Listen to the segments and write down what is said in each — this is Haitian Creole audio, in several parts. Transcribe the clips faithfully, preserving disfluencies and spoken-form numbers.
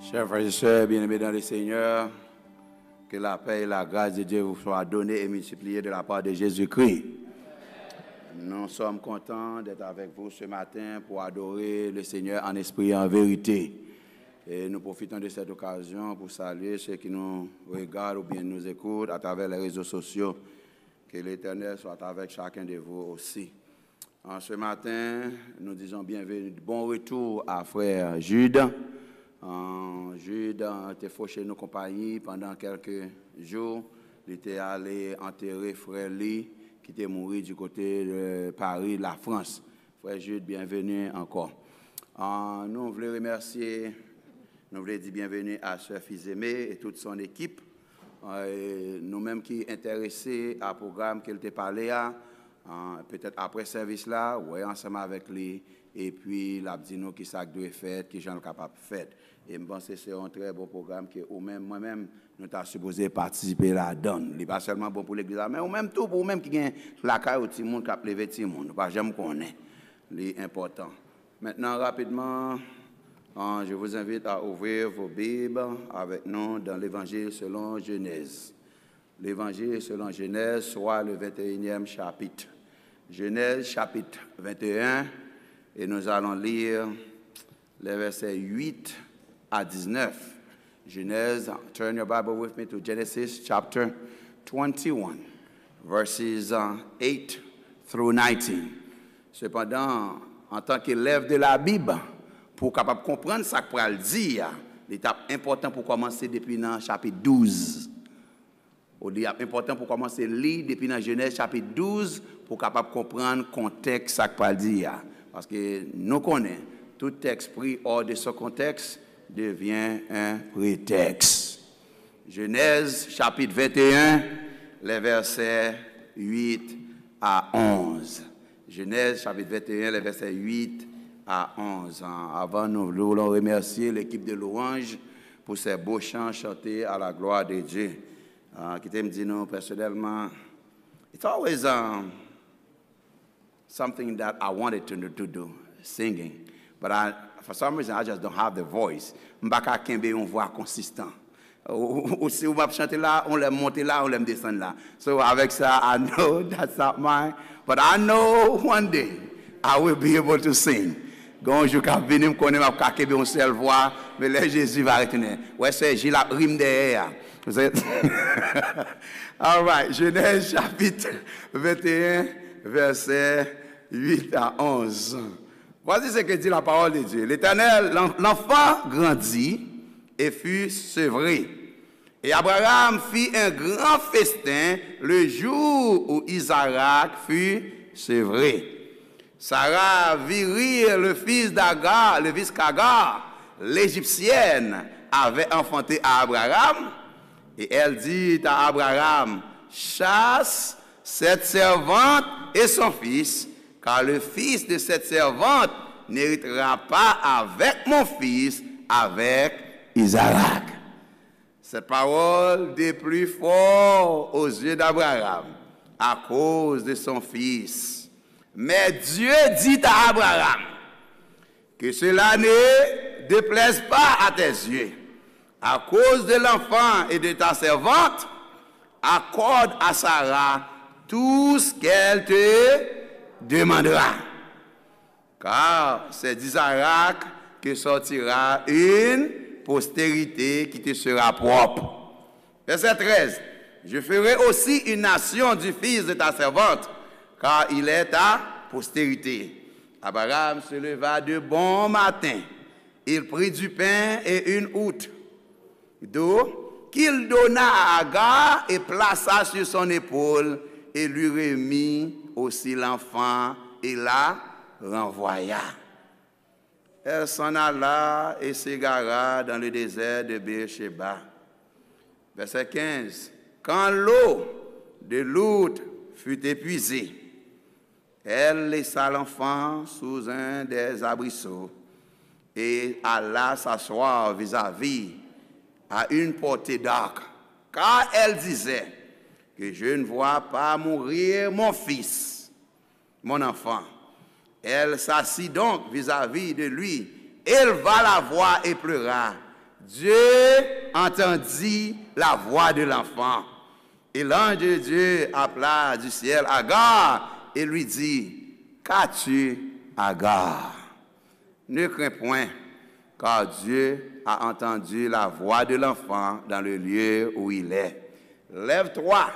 Chers frères et sœurs bien-aimés dans le Seigneur, que la paix et la grâce de Dieu vous soient données et multipliées de la part de Jésus-Christ. Nous sommes contents d'être avec vous ce matin pour adorer le Seigneur en esprit et en vérité. Et nous profitons de cette occasion pour saluer ceux qui nous regardent ou bien nous écoutent à travers les réseaux sociaux. Que l'Éternel soit avec chacun de vous aussi. En ce matin, nous disons bienvenue, bon retour à frère Jude. Euh, Jude euh, te fè nou konpayi pandan kèk jou. Li te ale antere frè li ki te mouri di kote de Paris, Lafrans. Frè Jude, byenveni ankò. Euh, nou vle remèsye, nou vle di byenveni a sè Fizeme e tout son ekip. Euh, nou menm ki enterese a pwogram ke l te pale a, euh, petèt apre sèvis la, wè ansanm avèk li, epi l ap di nou ki sa k dwe fèt, ki jan l kapab fèt. E m panse se yon trè bon pwogram ke ou menm, mwen menm, nou ta sipoze patisipe ladan l. Li pa sèlman bon pou legliz la, men ou menm tou, pou ou menm ki gen lakay ou timoun k ap leve timoun, ou pa janm konnen. Li enpòtan. Maintenant, rapidement, euh, je vous invite à ouvrir vos Bibles avec nous dans l'Évangile selon Genèse. L'Évangile selon Genèse, soit le vingt et unième chapitre. Genèse chapitre vingt et un, et nous allons lire les versets huit à dix-neuf. Genèse, turn your Bible with me to Genesis chapter twenty-one, verses uh, eight through nineteen. Sepandan, antanke elèv de la Bib, pou w kapab konprann sa k pral di a, li t ap enpòtan pou w kòmanse depi nan chapit douz. Ou li ap enpòtan pou w kòmanse li depi nan Jenèz chapit douz pou w kapab konprann kontèks sa k pral di a. Paske nou konnen, tout texte pris hors de son contexte devient un prétexte. Genèse chapitre vingt et un, les versets huit à onze. Genèse chapitre vingt et un, les versets huit à onze. Avan nou, nou voulons remercier l'équipe de louanges pour ces beaux chants chantés à la gloire de Dieu. Ah, kite m di nou pèsonèlman, it's always um, something that I wanted to, to do, singing. But I, for some reason, I just don't have the voice. M pa ka kenbe yon vwa konsistan. Ou, ou, ou, si ou m ap chante la, yon lè m monte la, yon lè m desann la. So, avèk sa, I know that's not mine. But I know one day I will be able to sing. Gen yon jou k ap vini, m konnen m ap ka kenbe yon sèl vwa, men lè Jezi va retounen. Wè sè Jil ap ri m dèyè a. Vous êtes... All right, Genèse chapitre vingt et un, versets huit à onze. Voici ce que dit la parole de Dieu. L'Éternel, l'en- l'enfant grandit et fut sevré. Et Abraham fit un grand festin le jour où Isaac fut sevré. Sarah vit rire le fils d'Agar, le fils qu'Agar, l'Égyptienne, avait enfanté à Abraham. Et elle dit à Abraham, chasse cette servante et son fils, car le fils de cette servante n'héritera pas avec mon fils, avec Isaac. Cette parole déplut fort aux yeux d'Abraham à cause de son fils. Mais Dieu dit à Abraham, que cela ne déplaise pas à tes yeux. À cause de l'enfant et de ta servante, accorde à Sarah tout ce qu'elle te demandera. Car c'est d'Isaac que sortira une postérité qui te sera propre. Verset treize. Je ferai aussi une nation du fils de ta servante, car il est ta postérité. Abraham se leva de bon matin. Il prit du pain et une outre d'eau qu'il donna à Agar et plaça sur son épaule et lui remit aussi l'enfant et la renvoya. Elle s'en alla et s'égara dans le désert de Beersheba. Verset quinze. Quand l'eau de l'outre fut épuisée, elle laissa l'enfant sous un des arbrisseaux et alla s'asseoir vis-à-vis à une portée d'arc, car elle disait, que je ne vois pas mourir mon fils, mon enfant. Elle s'assit donc vis-à-vis de lui, éleva la voix et pleura. Dieu entendit la voix de l'enfant. Et l'ange de Dieu appela du ciel Agar et lui dit, Qu'as-tu, Agar? Ne crains point, car Dieu a entendu la voix de l'enfant dans le lieu où il est. Lève-toi,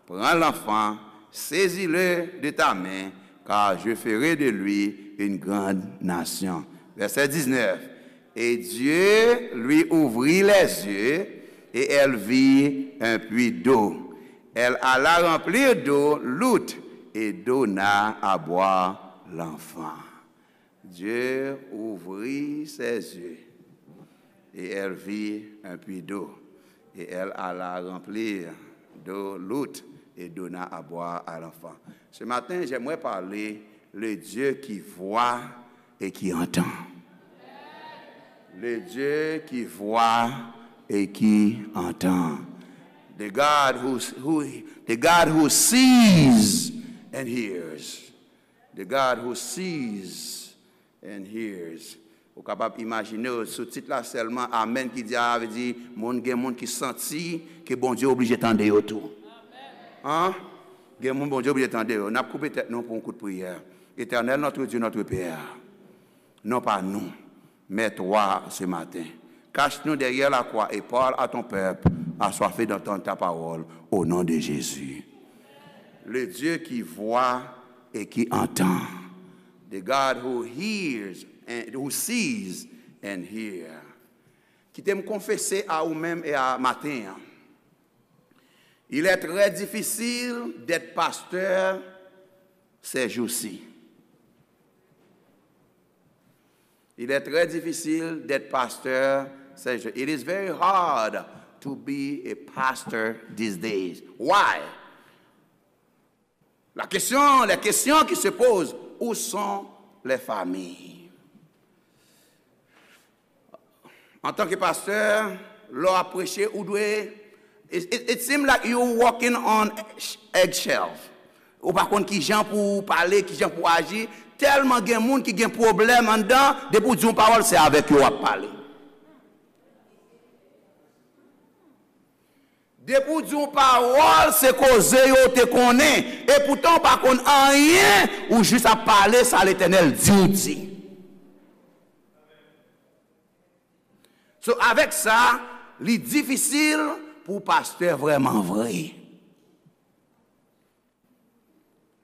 prends l'enfant, saisis-le de ta main, car je ferai de lui une grande nation. Verset dix-neuf. Et Dieu lui ouvrit les yeux, et elle vit un puits d'eau. Elle alla remplir d'eau l'outre et donna à boire l'enfant. Dieu ouvrit ses yeux et elle vit un puits d'eau. Et elle alla remplir d'eau l'outre et donna à boire à l'enfant. Ce matin, j'aimerais parler le Dieu qui voit et qui entend. Le Dieu qui voit et qui entend. The God who, who, the God who sees and hears. The God who sees and hears. Ou kapab imajine w, sou tit la sèlman, amèn ki di a, vle di, moun, gen moun ki santi ke Bondye oblije tande yo tou. An? Gen moun Bondye oblije tande yo. N ap koupe tèt nou pou yon kout priyè. Éternel notre Dieu, notre Père, non pas nous, mais toi ce matin. Cache-nous derrière la croix et parle à ton peuple assoiffé d'entendre ta parole au nom de Jésus. Le Dieu qui voit et qui entend. The God who hears and who sees and hear. Kite m konfese a ou menm e a maten an. Il est très difficile d'être pasteur ces jours-ci. Il est très difficile d'être pasteur ces jours. It is very hard to be a pastor these days. Why? La question, les questions qui se posent, où sont les familles? Antanke pastè, lè w ap preche, ou dwe, it, it, it seem like you walking on eggshell. Ou pa konn ki jan pou w pale, ki jan pou w aji. Tèlman gen moun ki gen pwoblèm anndan, depi w di yon pawòl, se avèk yo w ap pale. Depi w di yon pawòl, se koze yo te konnen. Epoutan, w pa konn anyen, ou jis ap pale sa Letènèl di w di. So, avèk sa, li difisil pou pastè vrèman vre.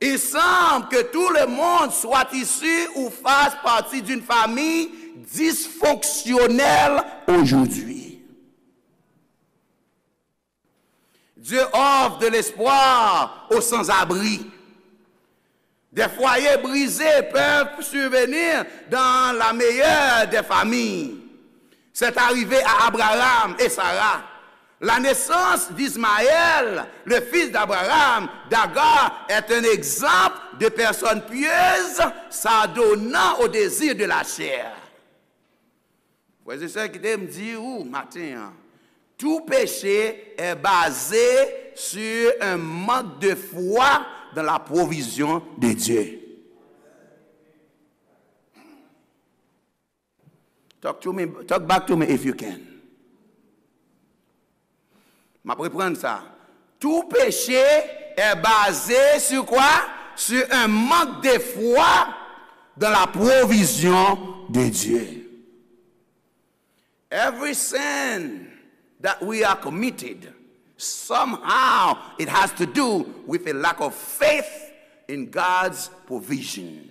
Il semble que tout le monde soit issu ou fasse partie d'une famille dysfonctionnelle aujourd'hui. Dieu offre de l'espoir aux sans-abri. Des foyers brisés peuvent survenir dans la meilleure des familles. C'est arrivé à Abraham et Sarah. La naissance d'Ismaël, le fils d'Abraham, d'Agar, est un exemple de personnes pieuses s'adonnant au désir de la chair. Frères et sœurs, kite m di ou maten an, tout péché est basé sur un manque de foi dans la provision de Dieu. Talk to me, talk back to me if you can. M ap reprann sa. Tout péché est basé sur quoi? Sur un manque de foi dans la provision de Dieu. Every sin that we are committed, somehow it has to do with a lack of faith in God's provision.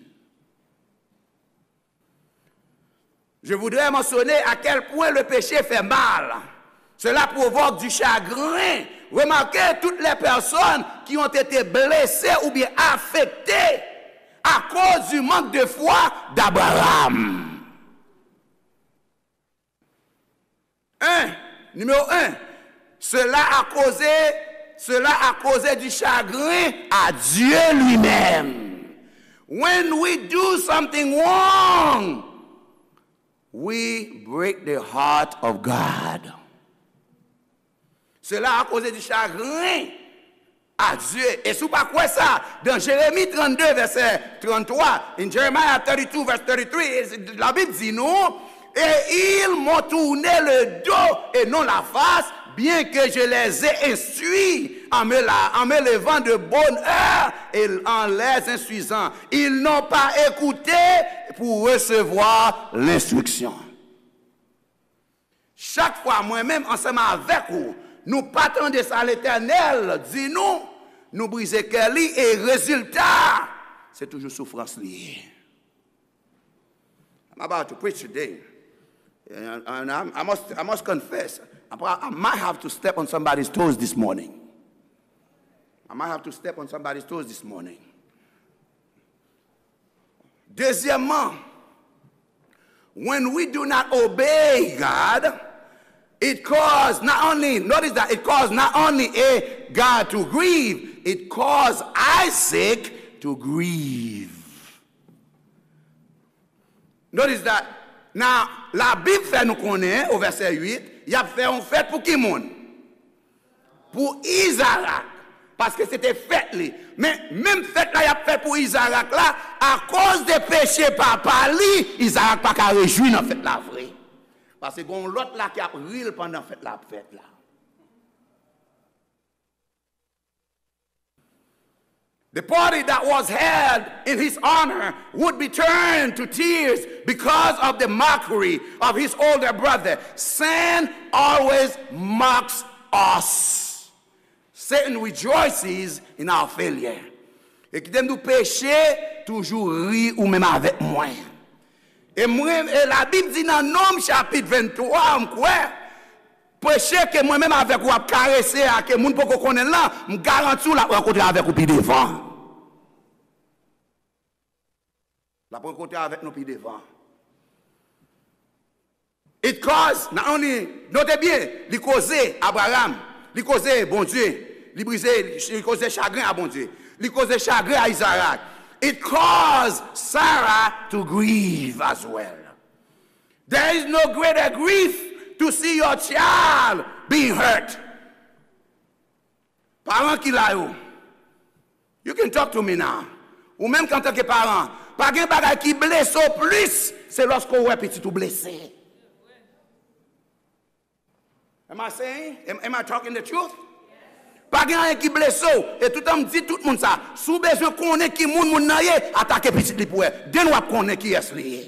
Je voudrais mentionner à quel point le péché fait mal. Cela provoque du chagrin. Remarquez toutes les personnes qui ont été blessées ou bien affectées à cause du manque de foi d'Abraham. Un, numéro un, cela a causé, cela a causé du chagrin à Dieu lui-même. When we do something wrong, we break the heart of God. Cela a causé du chagrin à Dieu. E si w pa kwè sa, dans Jérémie trente-deux, verset trente-trois, in Jeremiah thirty-two, verse thirty-three, Labib di nou, et ils m'ont tourné le dos et non la face, bien que je les ai instruits en me, la, en me levant de bonne heure et en les instruisant. Ils n'ont pas écouté pour recevoir l'instruction. Chak fwa mwen menm ansanm avèk ou, nou pa tande sa Letènèl di nou, nou brize kè li e rezilta a, se toujou soufrans li ye. I'm about to preach today. And, and I'm- I must, I must confess, I, I might have to step on somebody's toes this morning. I might have to step on somebody's toes this morning. Dezyèmman, when we do not obey God, it cause not only, notice that it cause not only a God to grieve, it cause Isaac to grieve. Notice that. Now, Labib fè nou konnen, o vèsè uit, y ap fè yon fèt pou ki moun? Pou Izarak, paske se te fèt li. Men, menm fèt la y ap fè pou Izarak la, akoz de peche papa li, Izarak pa ka rejwi nan fèt la vre. Paske gen yon lòt la ki ap ri l pandan fèt la ap fèt la. The party that was held in his honor would be turned to tears because of the mockery of his older brother. Sin always mocks us. Satan rejoices in our failure. E kite m di w, peche toujou ri ou menm avèk mwen. E mwen, e Labib di nan Nonm chapit venntwa, m kwè, peche ke mwen menm avèk ou ap karese a, ke moun poko konnen l lan, m garanti w l ap rankontre avèk ou pi devan. L ap rankontre avèk nou pi devan. It cause, not only, note byen, li koze Abraram, li koze Bondye, li brize, li koze chagren a Bondye, li koze chagren a Izarak. It cause Sarah to grieve as well. There is no greater grief to see your child being hurt. Paran ki la yo, you can talk to me now. Ou menm ki antanke paran, pa gen bagay ki blese w plis, se lòske w wè pitit ou blese. Am I saying? Am, am I talking the truth? Pa gen anyen ki blese w. E toutan m di tout moun sa, si w bezwen konnen ki moun moun nan ye, atake pitit li pou wè. Den w ap konnen kiyès li ye.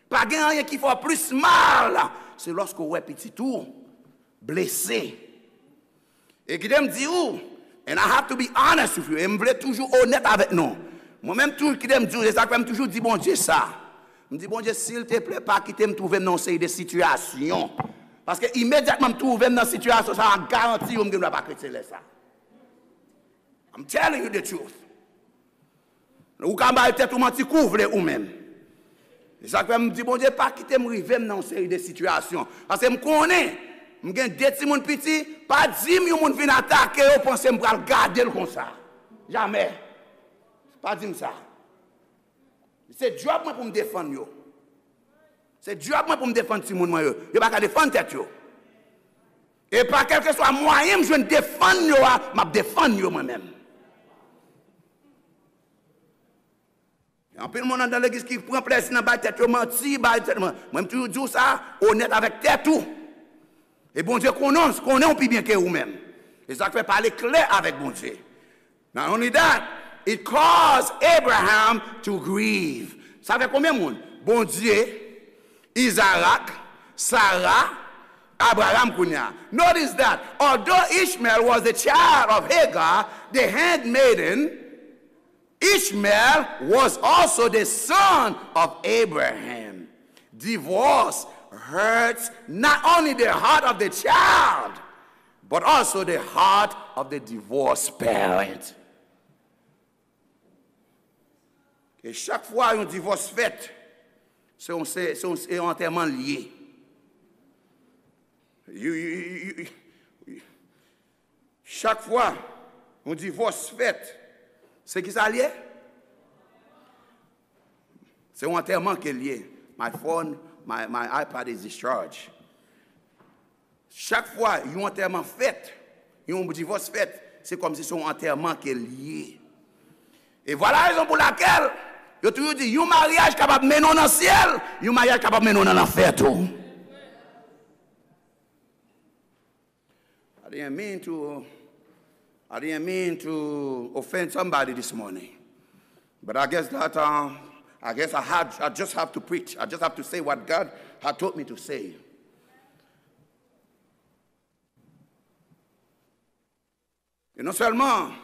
Pa gen anyen ki fè w plis mal, se lòske w wè pitit ou blese. E kite m di w, and I have to be honest with you, e m vle toujou onèt avèk nou. Mwen menm tou, kite m di w, e sa k fè m toujou di Bondye sa. M di, Bondye, silteplè, pa kite m twouve m nan yon seri de sitiyasyon. Paske imedyatman m twouve m nan sitiyasyon sa a, garanti w m gen dwa pa kretyen lè sa. I'm telling you the truth. Ou ka bay tèt ou manti kou w vle ou menm. E sa k fè m di, Bondye, pa kite m rive m nan yon seri de sitiyasyon. Paske m konnen, m gen de timoun piti, pa di m yon moun vin atake yo, panse m pral gade l konsa. Jamè. Pa di m sa. Se djòb mwen pou m defann yo. Se djòb mwen pou m defann timoun mwen yo. Yo pa ka defann tèt yo. E pa kèlkeswa mwayen m jwenn defann yo a, m ap defann yo mwen menm. Anpil moun anndan legliz ki pran plèzi nan bay tèt yo manti, bay tèt mwen. Mwen, m toujou di w sa, onèt avèk tèt ou. E Bondye konnen, konnen w pi byen ke ou menm. E sa k fè pale klè avèk Bondye. Not only that, it caused Abraham to grieve. Sa fè konbyen moun? Bondye, Izarak, Sara, Abraham kounye a. Notice that although Ishmael was the child of Hagar, the handmaiden, Ishmael was also the son of Abraham. Divorce hurts not only the heart of the child, but also the heart of the divorced parent. E chak fwa yon divòs fèt, se yon, se, se yon, se yon antèman l ye. You, you, you, you, you, chak fwa yon divòs fèt, se ki sa l ye? Se yon antèman ke l ye. My phone, my, my iPad is discharged. Chak fwa yon antèman fèt, yon divòs fèt, Se kòmsi se yon antèman ke l ye. E vwala rezon pou lakèl yo toujou di yon maryaj kapab mennen w nan syèl, yon maryaj kapab mennen w nan lanfè tou. I didn't mean to, I didn't mean to offend somebody this morning. But I guess that, uh, I guess I had, I just have to preach. I just have to say what God had told me to say. E non sèlman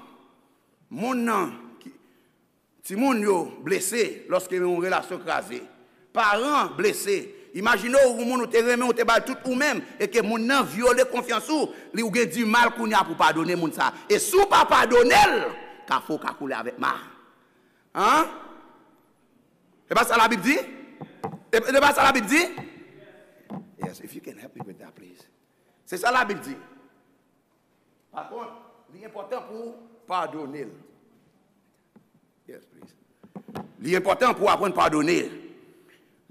moun nan, ki, timoun yo blese lòske yon relasyon kraze. Paran blese. Imajine w, yon moun ou te renmen, ou te ba l tout ou menm, e ke moun nan vyole konfyans ou, li ou gen di mal kounye a pou padone moun sa. E si w pa padone l, kafou ka koule avèk ma. An? E pa sa Labib di? E, e pa sa Labib di? Yes, if you can help me with that, please. Se sa Labib di. Pa kont, li enpòtan pou w padone l. Yes, please. Li enpòtan pou w aprann padone l.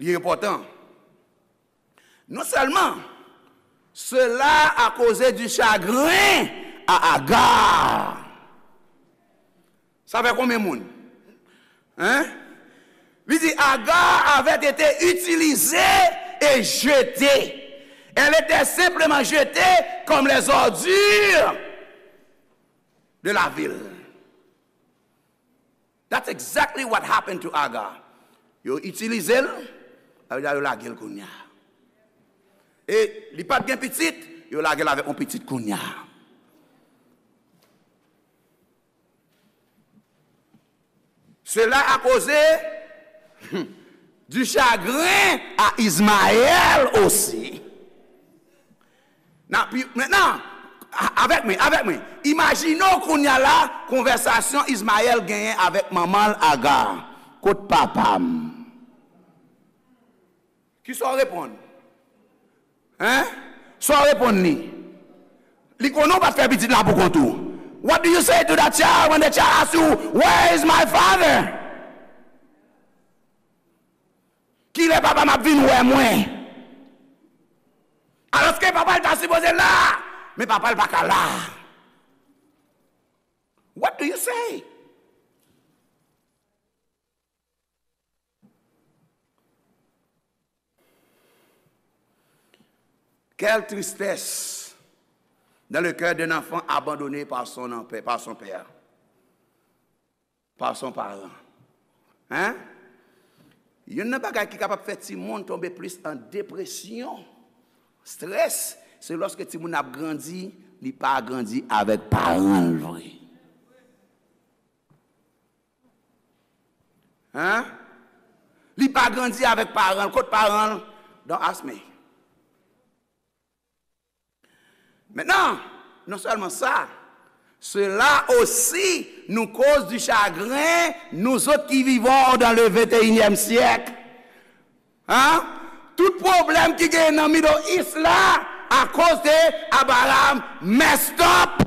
Li enpòtan. Non sèlman, cela à cause du chagrin à Agar. Sa fè konbyen moun? Hein? Li di, Agar avait été utilisée et jetée. Elle était simplement jetée comme les ordures de la ville. That's exactly what happened to Agar. Yo itilize l, yo lage l kounye a. E li pa t gen pitit, yo lage l avèk yon pitit kounye a. Cela a causé du chagrin à Ismaël aussi. Nan, pi, mentnan, a-, avèk mwen, avèk mwen. Imajine w kounye a la, konvèsasyon Ismaël genyen avèk manman l Agar. Kot papa m? Kisa w reponn? Hein? Sa w reponn li? Li konnen w pa t fè pitit la pou kont ou. What do you say to that child when the child asks you, "Where is my father?" Kilè papa m ap vin wè mwen? Alòske papa l ta sipoze la, men papa l pa ka la. What do you say? Quelle tristesse dans le cœur d'un enfant abandonné par son père, par son père, par son parent. Hein? Youn nan bagay ki kapab fè timoun tonbe plis an depresyon, strès, se lòske timoun ap grandi, li pa grandi avèk paran l vre. Hein? Li pa grandi avèk paran l. Kot paran l? Don't ask me. Maintenant, non seulement ça, cela aussi nous cause du chagrin, nous autres qui vivons dans le vingt et unième siècle. Hein? Tout pwoblèm ki genyen nan Middle East la, akoz de Abraham messed up.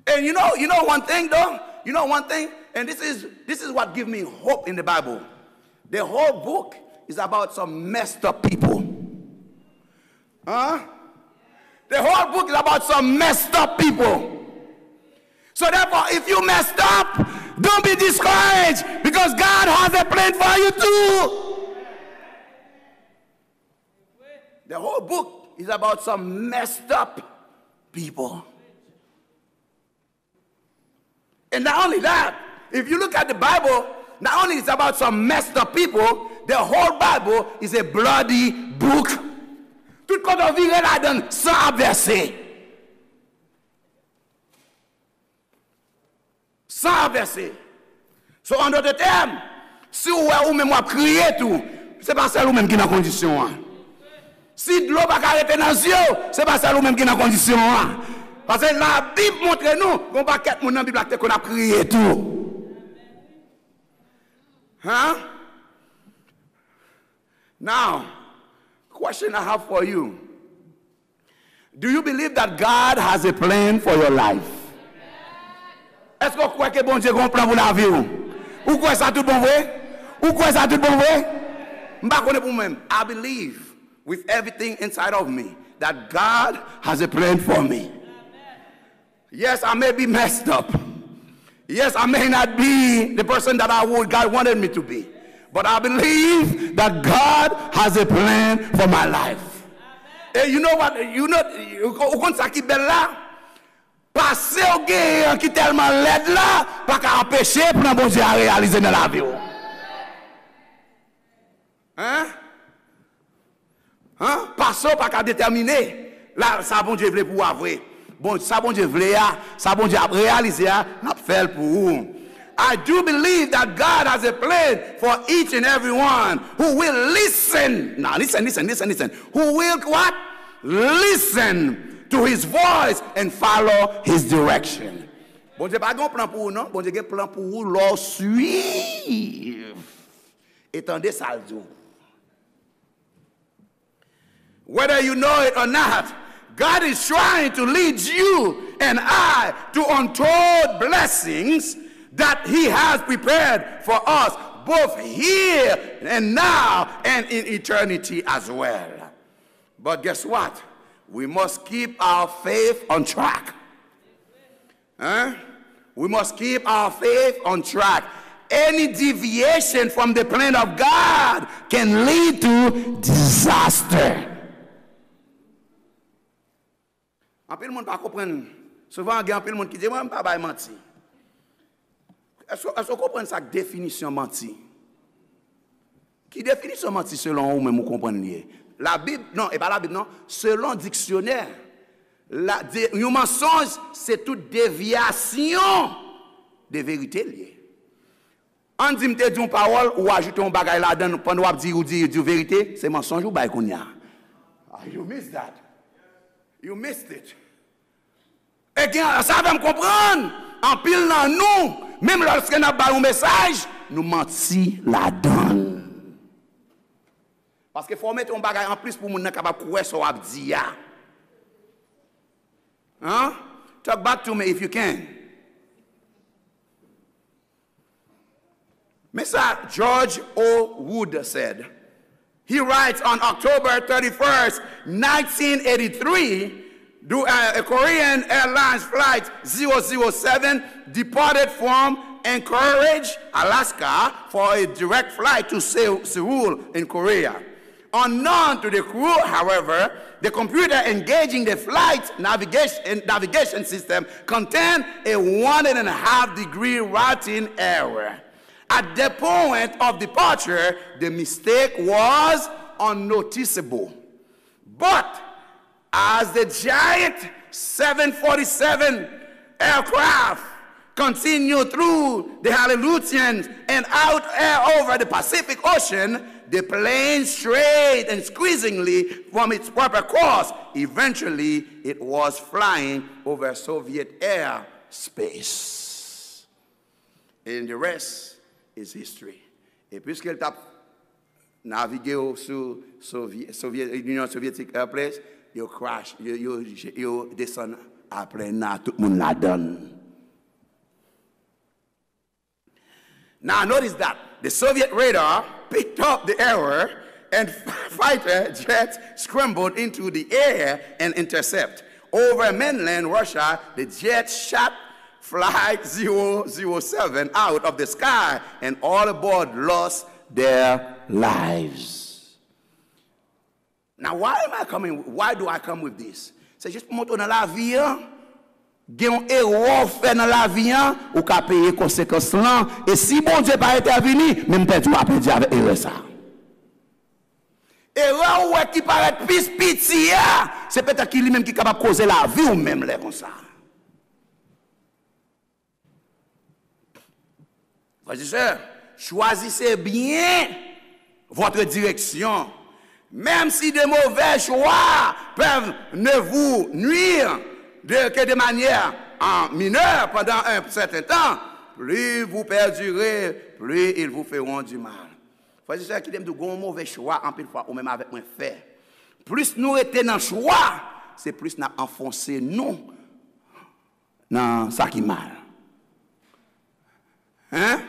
And you know, you know one thing though? You know one thing? And this is, this is what give me hope in the Bible. The whole book is about some messed up people. Huh? The whole book is about some messed up people. So therefore, if you messed up, don't be discouraged because God has a plan for you too. The whole book is about some messed up people. And not only that, if you look at the Bible, not only it's about some messed up people, the whole Bible is a bloody book. Tout kote w vire ladan l, san ap vèse. San ap vèse. So, an dòt tèm, si w wè ou menm w ap kriye tou, se pa sèl ou menm ki nan kondisyon an. Si dlo pa ka rete nan zye w, se pa sèl ou menm ki nan kondisyon an. Paske Labib montre nou, gen yon pakèt moun nan Bib la ki te konn ap kriye tou. Hein? Now, question I have for you. Do you believe that God has a plan for your life? Èske w kwè ke Bondye gen yon plan pou lavi w? Ou kwè sa tout bon vre? Ou kwè sa tout bon vre? M pa konnen pou mwen. I believe with everything inside of me that God has a plan for me. Yes, I may be messed up. Yes, I may not be the person that I would God wanted me to be. But I believe that God has a plan for my life. And you know what? You know, ou konn sa ki bèl la? Pase w genyen an ki tèlman lèd la, pa ka anpeche plan Bondye a reyalize nan lavi w. Hein? Hein? Pase w pa ka detèmine la, sa Bondye vle pou w a vre. Bon, sa Bondye vle a, sa Bondye ap reyalize a, l ap fè l pou ou. I do believe that God has a plan for each and every one who will listen. Now listen, listen, listen, listen. Who will what? Listen to his voice and follow his direction. Bondye pa gen plan pou ou non. Bondye gen plan pou ou lè w swiv e tande sa l di w. Whether you know it or not, God is trying to lead you and I to untold blessings that He has prepared for us, both here and now and in eternity as well. But guess what? We must keep our faith on track. Hein? We must keep our faith on track. Any deviation from the plan of God can lead to disaster. Anpil moun pa konprann. Souvan gen anpil moun ki di, "Mwen, m pa bay manti." Èske èske w konprann sa k definisyon manti? Ki definisyon manti selon ou menm ou konprann li ye? Labib, non, e pa Labib non, selon diksyonè, la, de, yon mansonj se tout devyasyon de verite l ye. Ann di m te di yon pawòl, ou ajoute yon bagay ladan l, pandan w ap di, ou di, di verite, se mansonj ou bay kounye a. Ah, you miss that. You missed it. E gen, sa fè m konprann, anpil nan nou, menm lòske n ap bay yon mesaj, nou manti ladan l. Paske fò w mete yon bagay anplis pou moun nan kapab kwè sa w ap di a. Hein? Talk back to me if you can. Men sa George O. Wood said. He writes on October thirty-first, nineteen eighty-three, du- uh, a Korean Airlines flight zero zero seven departed from Anchorage, Alaska, for a direct flight to Seoul in Korea. Unknown to the crew, however, the computer engaging the flight navigation, navigation system contained a one and a half degree routing error. At the point of departure, the mistake was unnoticeable. But as the giant seven forty-seven aircraft continued through the Aleutians and out air over the Pacific Ocean, the plane strayed unsqueezingly from its proper course. Eventually, it was flying over Soviet airspace. And the rest is history. E piske l t ap navige yo sou Sovye- Sovye- Union Soviétique Airplanes, yo crash, yo, yo, yo desann a plen nan, tout moun ladan l. Now notice that the Soviet radar picked up the error and fighter jets scrambled into the air and intercept. Over mainland Russia, the jet shot Flight zero zero seven out of the sky and all aboard lost their lives. Now, why am I coming? Why do I come with this? Se jis pou montre w nan lavi an, gen yon erè w fè nan lavi an, ou ka peye konsekans lan. E si Bondye pa entèvini, menm pèdi w a pèdi avèk erè sa. Erè ou wè ki parèt pi piti a, se petèt ki li menm ki kapab koze lavi w menm lè konsa. Frères et sœurs, choisissez bien votre direction. Même si de mauvais choix peuvent ne vous nuire de, que de manière, euh, mineure pendant un certain temps, plus vous perdurez, plus ils vous feront du mal. Frères et sœurs, kite m di w, gen yon move chwa anpil fwa ou menm avèk mwen fè. Plis nou rete nan chwa, se plis n ap anfonse nou nan sa ki mal. Hein?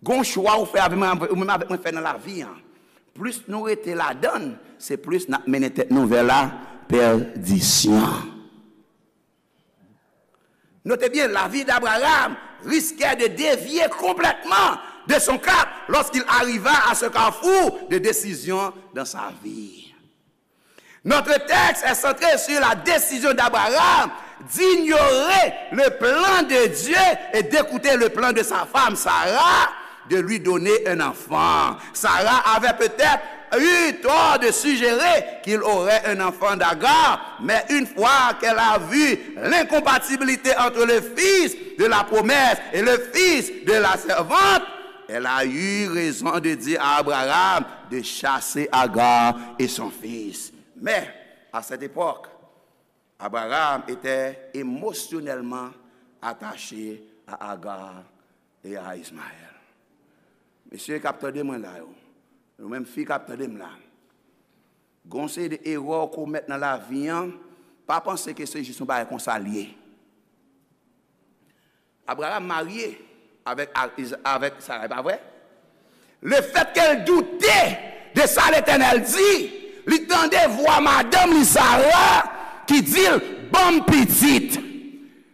Gon chwa ou fè avè mwen, ou menm avèk mwen fè nan lavi an. Plis nou rete ladan l, se plis n ap mennen tèt nou vè la pèdisyon. Notez bien, la vie d'Abraham risquait de dévier complètement de son cap lorsqu'il arriva à ce carrefour de décision dans sa vie. Notre texte est centré sur la décision d'Abraham d'ignorer le plan de Dieu et d'écouter le plan de sa femme Sarah de lui donner un enfant. Sarah avait peut-être eu tort de suggérer qu'il aurait un enfant d'Agar, mais une fois qu'elle a vu l'incompatibilité entre le fils de la promesse et le fils de la servante, elle a eu raison de dire à Abraham de chasser Agar et son fils. Mais, à cette époque, Abraham était émotionnellement attaché à Agar et à Ismaël. Mesye k ap tande mwen la yo, nou menm fi k ap tande m la, gon seri de erè w komèt nan lavi an, pa panse ke se jis yon bagay konsa l ye. Abraham marye avèk, avèk Sara, e pa vre? Lefètke l doute de sa Letènèl di, li tande vwa madanm li Sara ki di l, "Ban m pitit."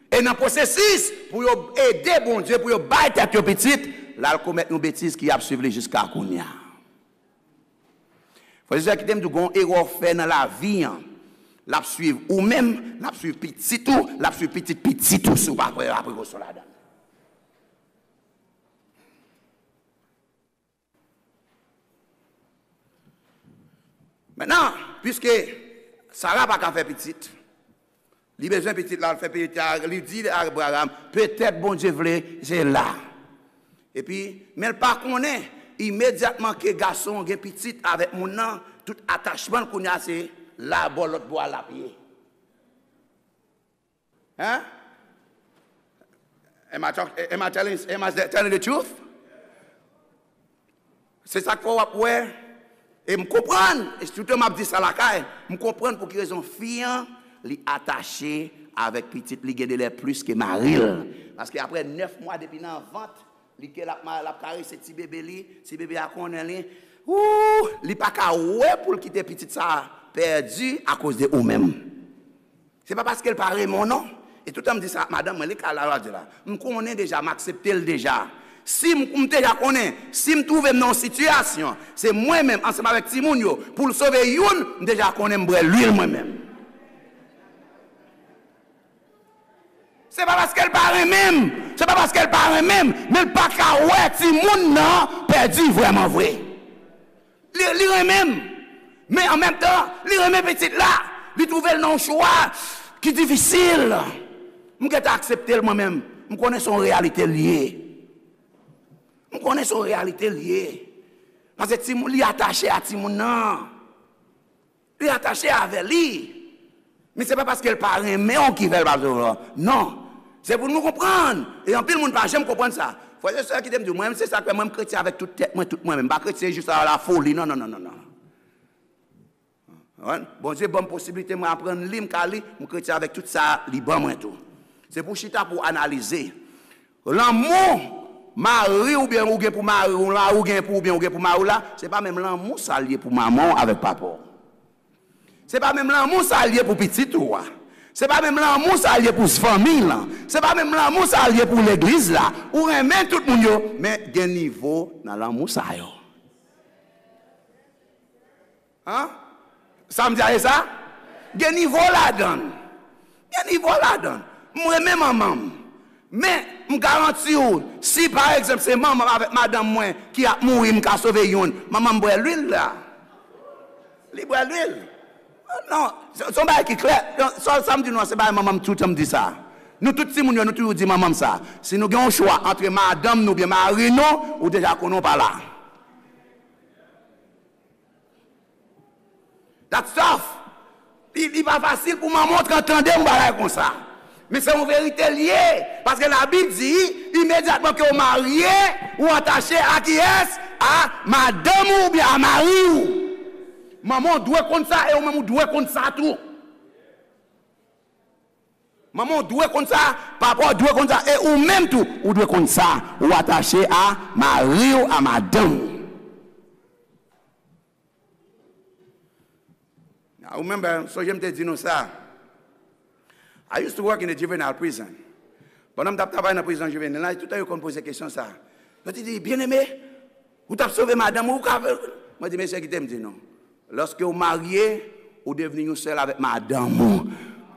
E nan pwosesis pou yo ede Bondye, pou yo bay tèt yo pitit, l al komèt yon betiz ki ap swiv li jiska kounye a. Frè e sè, kite m di w, gon erè w fè nan lavi an, l ap swiv ou menm, l ap swiv pitit ou, l ap swiv pitit pitit ou si w pa pran prekosyon ladan l. Mentnan, piske Sara pa ka fè pitit, li bezwen pitit la, l fè pitit la, li di Abraham, "Petèt Bondye vle, se la." Epi, men l pa konnen, imedyatman ke gason an gen pitit avèk moun nan, tout atachman l kounye a se la bò lòt bò a l ap ye. Hein? Am I talk, am I telling, am I telling the truth? Se sa k fè w ap wè. E m konprann, e sitou m ap di sa lakay, m konprann pou ki rezon fi an, li atache avèk pitit li gen de lè plis ke mari l. Paske apre nèf mwa depi nan vant, li ke l ap ma-, l ap karese ti bebe li, ti bebe a konnen li. Ooh, li pa ka wè pou l kite pitit sa a pèdi akoz de ou menm. Se pa paske l pa renmen w non. E toutan m di sa ak madanm mwen, li ka la radyo la. M konnen deja, m aksepte l deja. Si m, m deja konnen, si m twouve m nan yon sitiyasyon, se mwen menm ansanm avèk timoun yo, pou l sove youn, m deja konnen m bwè lwil mwen menm. Se pa paske l pa renmen m, se pa paske l pa renmen m, men l pa ka wè timoun nan pèdi vrèman vre. Li, li renmen m. Men an menm tan, li renmen pitit la. Li twouve l nan yon chwa ki difisil. M gentan aksepte l mwen menm. M konnen se yon reyalite l ye. M konnen se yon reyalite l ye. Paske timoun, li atache a timoun nan. Li atache avè li. Men se pa paske l pa renmen w ki fè l pa sove w. Non. Se pou nou konprann. E anpil moun pa janm konprann sa. Frè e sè, kite m di w, mwen menm se sa k fè mwen m kretyen avèk tout tèt mwen, tout mwen menm. M pa kretyen jis a la foli. Non, non, non, non, non. Konprann? Bondye ban m posiblite mwen aprann li, m ka li, m kretyen avèk tout sa li ban mwen tou. Se pou w chita pou w analize. Lanmou mari w oubyen ou gen pou mari w, mari w gen pou ou oubyen ou gen pou mari w la, se pa menm lanmou sa l ye pou manman w avèk papa w. Se pa menm lanmou sa l ye pou pitit ou a. Se pa menm lanmou sa l ye pou fanmi w lan. Se pa menm lanmou sa l ye pou legliz la. Ou renmen tout moun yo, men gen nivo nan lanmou sa yo. An? Sa m di a, e sa? Gen nivo ladan l. Gen nivo ladan l. M renmen manman m. Men, m garanti w, si pa egzanp se manman m avèk madanm mwen ki ap mouri, m ka sove youn, manman m bwè lwil la. Li bwè lwil. Non, se, se yon bagay ki klè. Non, sa, sa m di nou an, se bagay manman m toutan m di sa. Nou tout timoun yo, nou toujou di manman m sa. Si nou gen yon chwa antre madanm nou oubyen mari nou, ou deja konnen w pa la. That's tough. Li, li pa fasil pou manman w t-, tande yon bagay konsa. Men se yon verite l ye. Paske Labib di, imedyatman ke w marye, ou atache a kiyès? A madanm ou oubyen a mari w. Manman w dwe konn sa e ou menm ou dwe konn sa tou. Manman w dwe konn sa, papa w dwe konn sa, e ou menm tou, ou dwe konn sa. Ou atache a mari w, a madanm ou. N a I remember, sonje m te di nou sa. I used to work in a juvenile prison. Pandan m t ap travay nan prizon jivenil la, toutan yo konn poze kesyon sa. Yo te di, "Byeneme, ou t ap sove madanm ou, ou ka fè." Mwen di, "Mesye, kite m di nou. Lòske w marye, ou devni yon sèl avèk madanm ou."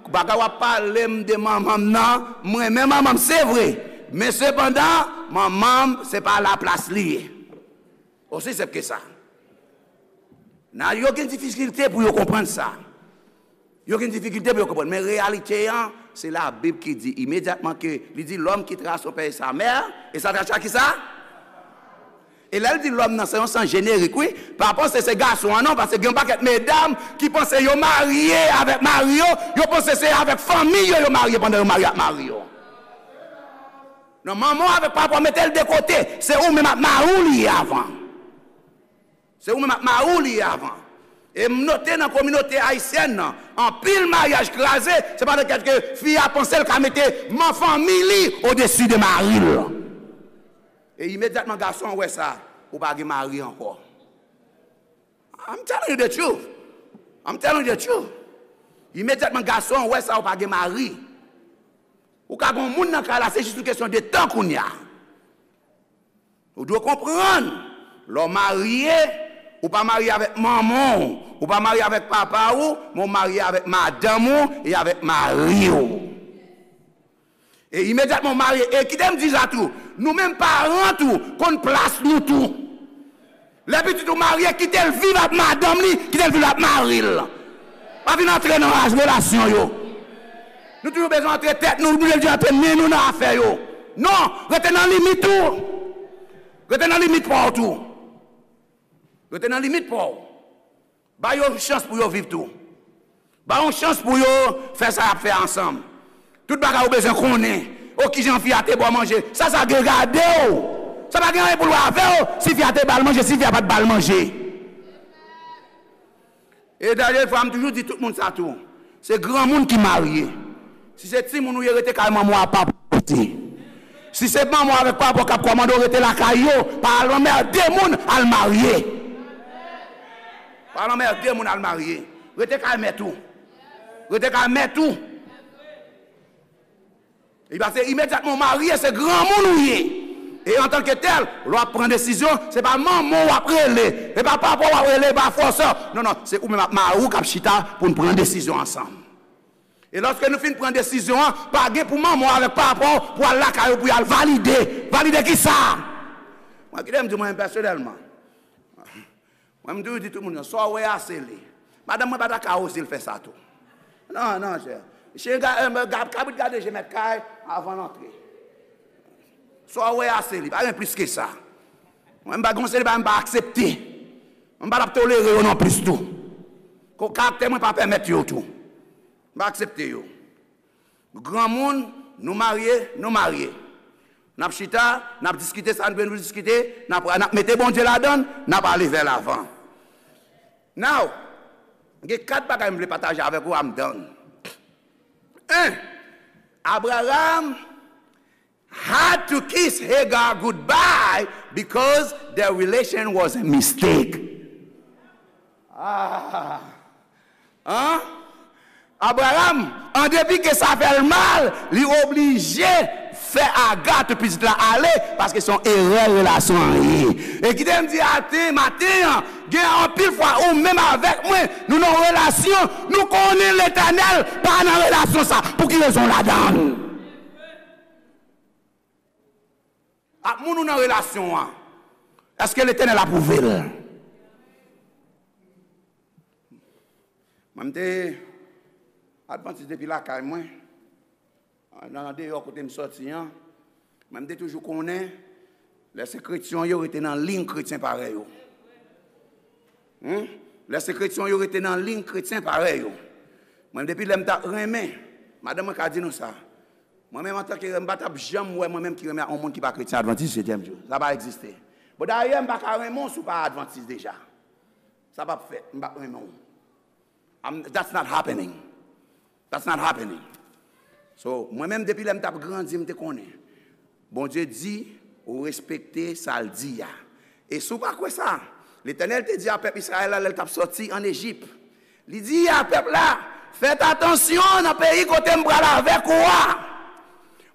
Bagay w ap pale m de manman m nan, m renmen manman m, se vre. Men sepandan, manman m, se pa laplas li ye. Osi senp ke sa. Nan yo gen difikilte pou yo konprann sa. Yo gen difikilte pou yo konprann. Men reyalite an, se Labib ki di, imedyatman ke li di, "L'homme quittera son père et sa mère", e sa t al sa ki sa? E lè l di lòm nan, se yon sans jenerik, wi. Pa panse se gason an, non, paske gen yon pakèt medam ki panse yo marye avèk mari yo, yo panse se avèk fanmi yo yo marye pandan yo marye ak mari yo. Non, manman w avèk papa w mete l de kote, se ou menm ak mari w li ye avan. Se ou menm ak mari w li ye avan. E m note nan kominote ayisyèn nan, anpil maryaj kraze, se pa nan kèk ke fi a panse l ka mete man fanmi li odesi de mari l. E imedyatman gason an wè sa, ou pa gen mari ankò. I'm telling you the truth. I'm telling you the truth. Imedyatman gason an wè sa, ou pa gen mari. Ou ka gen yon moun nan kay la, se jis yon kesyon de tan kounye a. Ou dwe konprann, lè w marye, ou pa marye avèk manman w, ou pa marye avèk papa w, men w marye avèk madanm ou e avèk mari w. E imedyatman w marye, e kite m di sa tou, nou menm paran tou, konn plas nou tou. Lè pitit ou marye, kite l viv ak madanm li, kite l viv ak mari l. Pa vin antre nan raj relasyon yo. Nou toujou bezwen antre tèt nou, nou bezwen antre men nou nan afè yo. Non, rete nan limit ou. Rete nan limit pa w tou. Rete nan limit pa w. Ba yo chans pou yo viv tou. Ba yo chans pou yo fè sa y ap fè ansanm. Tout bagay ou bezwen konnen. O, kijan fi a te ba w manje. Sa, sa gen gade w. Sa pa gen anyen pou l wè avè w si fi a te ba l manje, si fi a pa t ba l manje. E dayè, fwa m toujou di tout moun sa tou. Se granmoun ki marye. Si se timoun ou ye, rete kay manman w a papa w rete. Si se manman w avèk papa w k ap kòmande w, rete lakay yo. Pa al anmède moun, al marye. Pa al anmède moun, al marye. Rete kay mèt ou. Rete kay mèt ou. E paske imedyatman w marye, se granmoun ou ye. E antanke tèl, lè w ap pran desizyon, se pa manman w w ap rele, se pa papa w w ap rele, pa frè w, sè w. Non, non, se ou menm ak mari w k ap chita pou n pran desizyon ansanm. E lòske nou fin pran desizyon an, pa gen pou manman w avèk papa w pou al lakay ou pou y al valide. Valide kisa? Mwen, kite m di mwen pèsonèlman. Mwen, m toujou di tout moun, sa w wè a, se li. Madanm mwen pa ta ka oze l fè sa tou. Non, non, chè. Chen ga-, eh, ga-, kabrit gade je mèt kay avan l antre. Sa w wè a, se li. Pa gen plis ke sa. Mwen, m pa gon seri bagay m pa aksepte. M pa t ap tolere yo non plis tou. Ko-, karaktè mwen pa pèmèt yo tou. M pa aksepte yo. Granmoun, nou marye, nou marye. N ap chita, n ap diskite sa n dwe nou diskite, n ap, n ap mete Bondye ladan l, n ap ale vè lavan. Now, gen kat bagay m vle pataje avèk ou, I'm done. En, Abraham had to kiss Hagar goodbye because their relation was a mistake. Ah. An? Abraham, an depi ke sa fè l mal, li oblije fè Aga, tout pitit la, ale, paske se yon erè relasyon an ye. E kite m di aten, maten an, gen anpil fwa ou menm avèk mwen, nou nan yon relasyon, nou konnen Letènèl pa nan relasyon sa. Pou ki rezon w ladan l? Ak moun ou nan relasyon an, èske Letènèl apwouve l? Mwen, m te advantis depi lakay mwen, nan deyò kote m sòti an. Mwen, m te toujou konnen, lè se kretyen yo, rete nan liy kretyen parèy ou. Hm? Lè se kretyen yo, rete nan liy kretyen parèy ou. Mwen, depi lè m t ap renmen, madanm mwen ka di nou sa. Mwen menm, antanke, m pa t ap janm wè mwen menm ki renmen ak yon moun ki pa kretyen, advantis setyèm jou. Sa pa egziste. Bon, dayè, m pa ka renmen w si w pa advantis deja. Sa p ap fèt. M p ap renmen w. I'm, that's not happening. That's not happening. So, mwen menm, depi lè m t ap grandi, m te konnen. Bondye di, ou respekte sa l di a. E si w pa kwè sa, Letènèl te di a pèp Izrayèl la lè l t ap sòti ann Ejip, Li di a pèp la, fèt atansyon nan peyi kote m pral avèk ou a,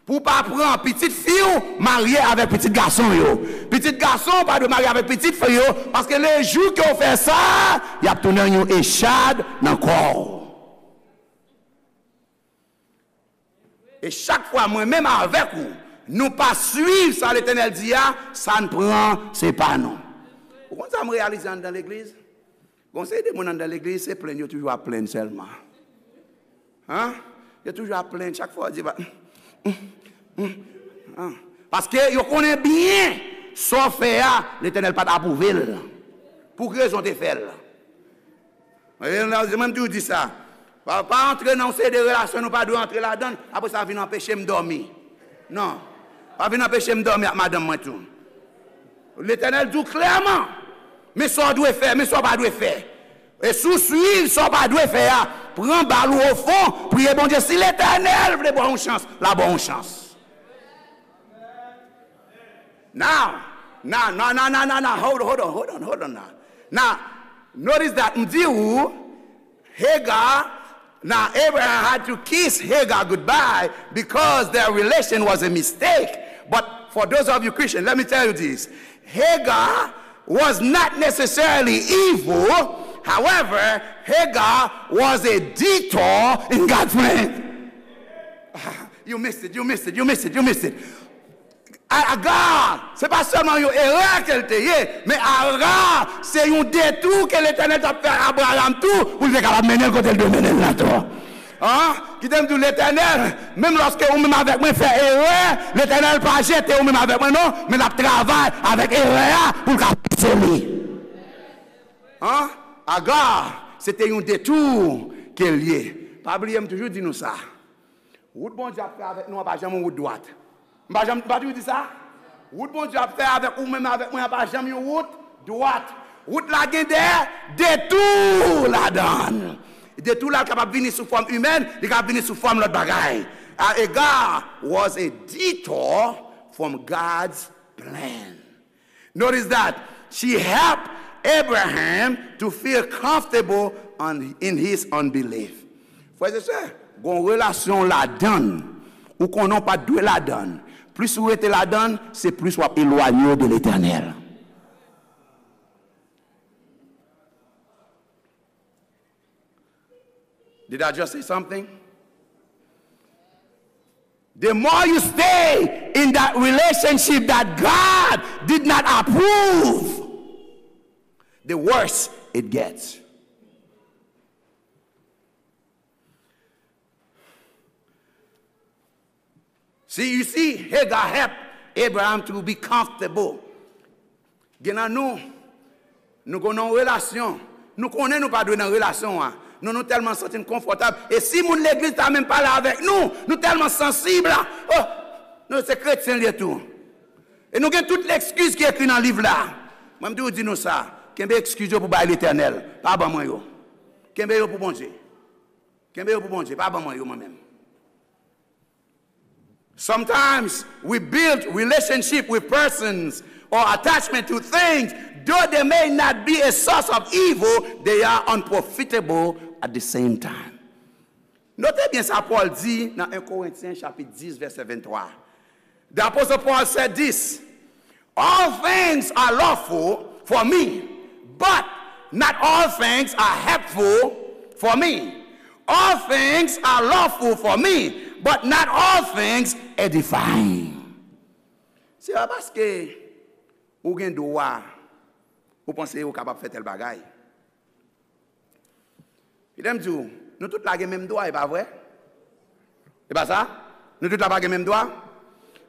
pou w pa pran pitit fi w marye avèk pitit gason yo. Pitit gason w pa dwe marye avèk pitit fi yo, paske lejou ke w fè sa, y ap tounen yon echad nan kò w. E chak fwa mwen menm avèk ou, nou pa swiv sa Letènèl di a, sa n pran, se pa nou. Ou konn sa m reyalize anndan legliz? Gon seri de moun anndan legliz, se plenn, yo toujou ap plenn sèlman. Hein? Yo toujou ap plenn, chak fwa yo di, ba, paske yo konnen byen sa w fè a, Letènèl pa t apwouve l. Pou ki rezon w te fè l? E, mwen, mwen toujou di sa. Pa, pa antre nan yon seri de relasyon nou pa dwe antre ladan l. Apre sa, vin anpeche m dòmi. Non. Pa vin anpeche m dòmi ak madanm mwen tou. Letènèl di w klèman, men sa w dwe fè, men sa w pa dwe fè. E si w swiv sa w pa dwe fè a, pran bal ou o fon, priye Bondye. Si Letènèl vle ba w yon chans, l a ba w yon chans. Now, now, now, now, now, now, now, hold on, hold on, hold on, hold on, hold on now. Now, notice that m di w, Hagar, now Abraham had to kiss Hagar goodbye because their relation was a mistake. But for those of you Christian, let me tell you this. Hagar was not necessarily evil. However, Hagar was a detour in God's plan. You missed it, you missed it, you missed it, you missed it. A-, Aga, se pa sèlman yon erè ke l te ye, men Aga, se yon detou ke Letènèl t ap fè Abraram tou, pou l te kapab mennen l kote l dwe mennen l la tou. An? Kite m di w, Letènèl, menm lòske ou menm avèk mwen fè erè, Letènèl pa jete ou menm avèk mwen non, men l ap travay avèk erè a pou l ka pouse li. An? Aga, se te yon detou ke l ye. Pa bliye, m toujou di nou sa. Wout Bondye ap fè avèk nou an pa janm yon wout dwat. M pa janm, m pa toujou di sa? Wout Bondye ap fè avèk ou menm avèk mwen an pa janm yon wout dwat. Wout la gen de detou ladan l. Detou la kapab vini sou fòm imèn, li kapab vini sou fòm lòt bagay. Hagar was a detour from God's plan. Notice that she helped Abraham to feel comfortable on, in his unbelief. Frè e sè, gon relasyon ladan l, ou konnen w pa t dwe ladan l. Plis ou rete ladan l, se plis w ap elwanye w de Letènèl. Did I just say something? The more you stay in that relationship that God did not approve, the worse it gets. See, you see, Hagar helped Abraham to be comfortable. Gen nan nou, nou gen nan yon relasyon. Nou konnen nou pa dwe nan relasyon an. Nou, nou tèlman santi n konfòtab. E si moun legliz la menm pale avèk nou, nou tèlman sansib la. Oh, nou se kretyen l ye tou. E nou gen tout lekskiz ki ekri nan liv la. Mwen, m toujou di nou sa. Kenbe ekskiz yo pou bay Letènèl. Pa ban mwen yo. Kenbe yo pou Bondye. Kenbe yo pou Bondye. Pa ban mwen yo, mwen menm. Sometimes we build relationship with persons or attachment to things, though they may not be a source of evil, they are unprofitable at the same time. Note byen sa Pòl di nan en Korentyen chapit dis vèsè venntwa. The Apostle Paul said this, "All things are lawful for me, but not all things are helpful for me. All things are lawful for me, but not all things edifying." Se pa paske ou gen dwa, ou panse ou kapab fè tèl bagay. Kite m di w, nou tout la gen menm dwa, e pa vre? E pa sa? Nou tout la pa gen menm dwa?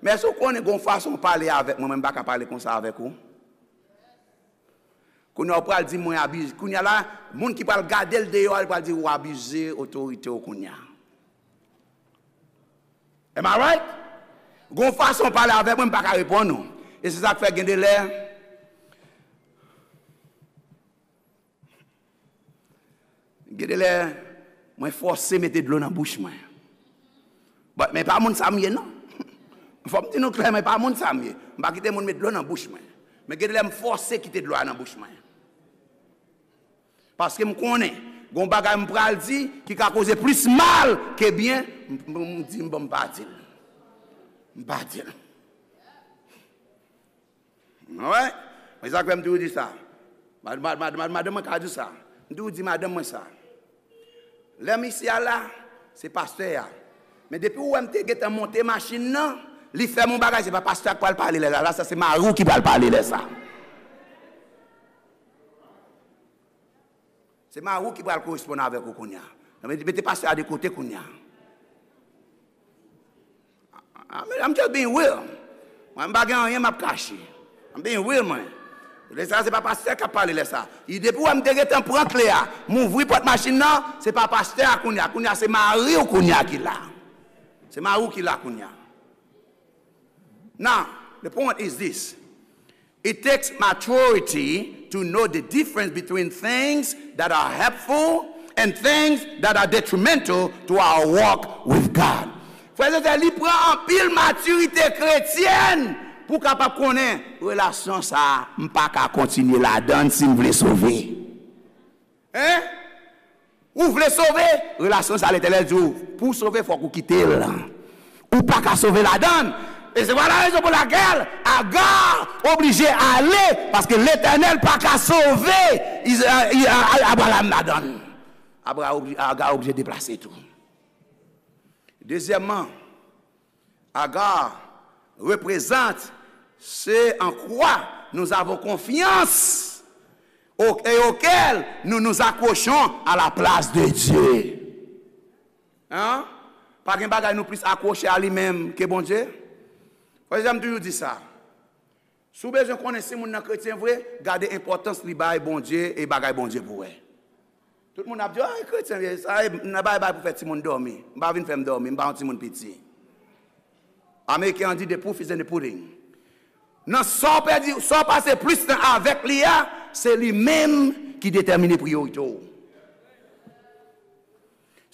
Men èske w konnen gon fason w pale avèk mwen, mwen m pa ka pale konsa avèk ou? Kounye a w pral di mwen abize. Kounye a la, moun ki pral gade l deyò a, li pral di ou abize otorite w kounye a. Am I right? Gon fason w pale avèk mwen, m pa ka reponn ou. E se sa k fè gen de lè, Gen de lè, mwen fòse mete dlo nan bouch mwen. But, men pa moun sa m ye, non. Fò m di nou klè, men pa moun sa m ye. M pa kite moun met dlo nan bouch mwen. Men gen de lè, m fòse kite dlo a nan bouch mwen. Paske m konnen, Gon bagay m pral di ki ka koze plis mal ke byen, m, m, m di m, bon, m pa di l. M pa di l. Alright? Men sa k fè m toujou di sa. Mad-, mad-, mad-, mad-, madanm mwen ka di sa. M toujou di madanm mwen sa. Lè misye a la, se pastè a. Men depi ou wè m te gentan monte machin nan, li fè m yon bagay, se pa pastè a k pral pale lè sa. La, sa se mari w ki pral pale lè sa. Se mari w ki pral koresponn avèk ou kounye a. Mete, mete pastè a de kote kounye a. I mean, I'm just being real. Mwen, m pa gen anyen m ap kache. I'm being real, mwen. Lè sa, se pa pastè k ap pale lè sa. I depi w wè m te gentan pran kle a, m ouvri pòt machin nan, se pa pastè a kounye a. Kounye a, se mari w kounye a ki la. Se mari w ki la kounye a. Now, the point is this. It takes maturity to know the difference between things that are helpful and things that are detrimental to our walk with God. Frè e sè, li pran anpil matirite kretyèn pou w kapab konnen relasyon sa a, m pa ka kontinye ladan l si m vle sove. Hein? Ou vle sove? Relasyon sa, Letènèl di w, pou w sove, fòk ou kite l. Ou pa ka sove ladan l. E se vwala rezon pou lakèl Aga oblije ale, paske Letènèl pa ka sove Iz-, a, a, a, Abraram ladan l. Abra-, obli-, Aga oblije deplase tou. Dezyèmman, Agar représente ce en quoi nous avons confiance au- et auquel nous nous accrochons à la place de Dieu. Hein? Pa gen bagay nou plis akwoche a li menm ke Bondye. Frè e sè, m toujou di sa. Si w bezwen konnen si moun nan kretyen vre, gade enpòtans li bay Bondye e bagay Bondye pou wè. Tout moun ap di, "Ah, kretyen, sa e nan bay bay pou fè timoun dòmi." M pa vin fè m dòmi, m pa yon timoun piti. Ameriken an di, "The proof is in the pudding." Nan sa w pèdi, sa w pase plis tan avèk li a, se li menm ki detèmine priyorite w.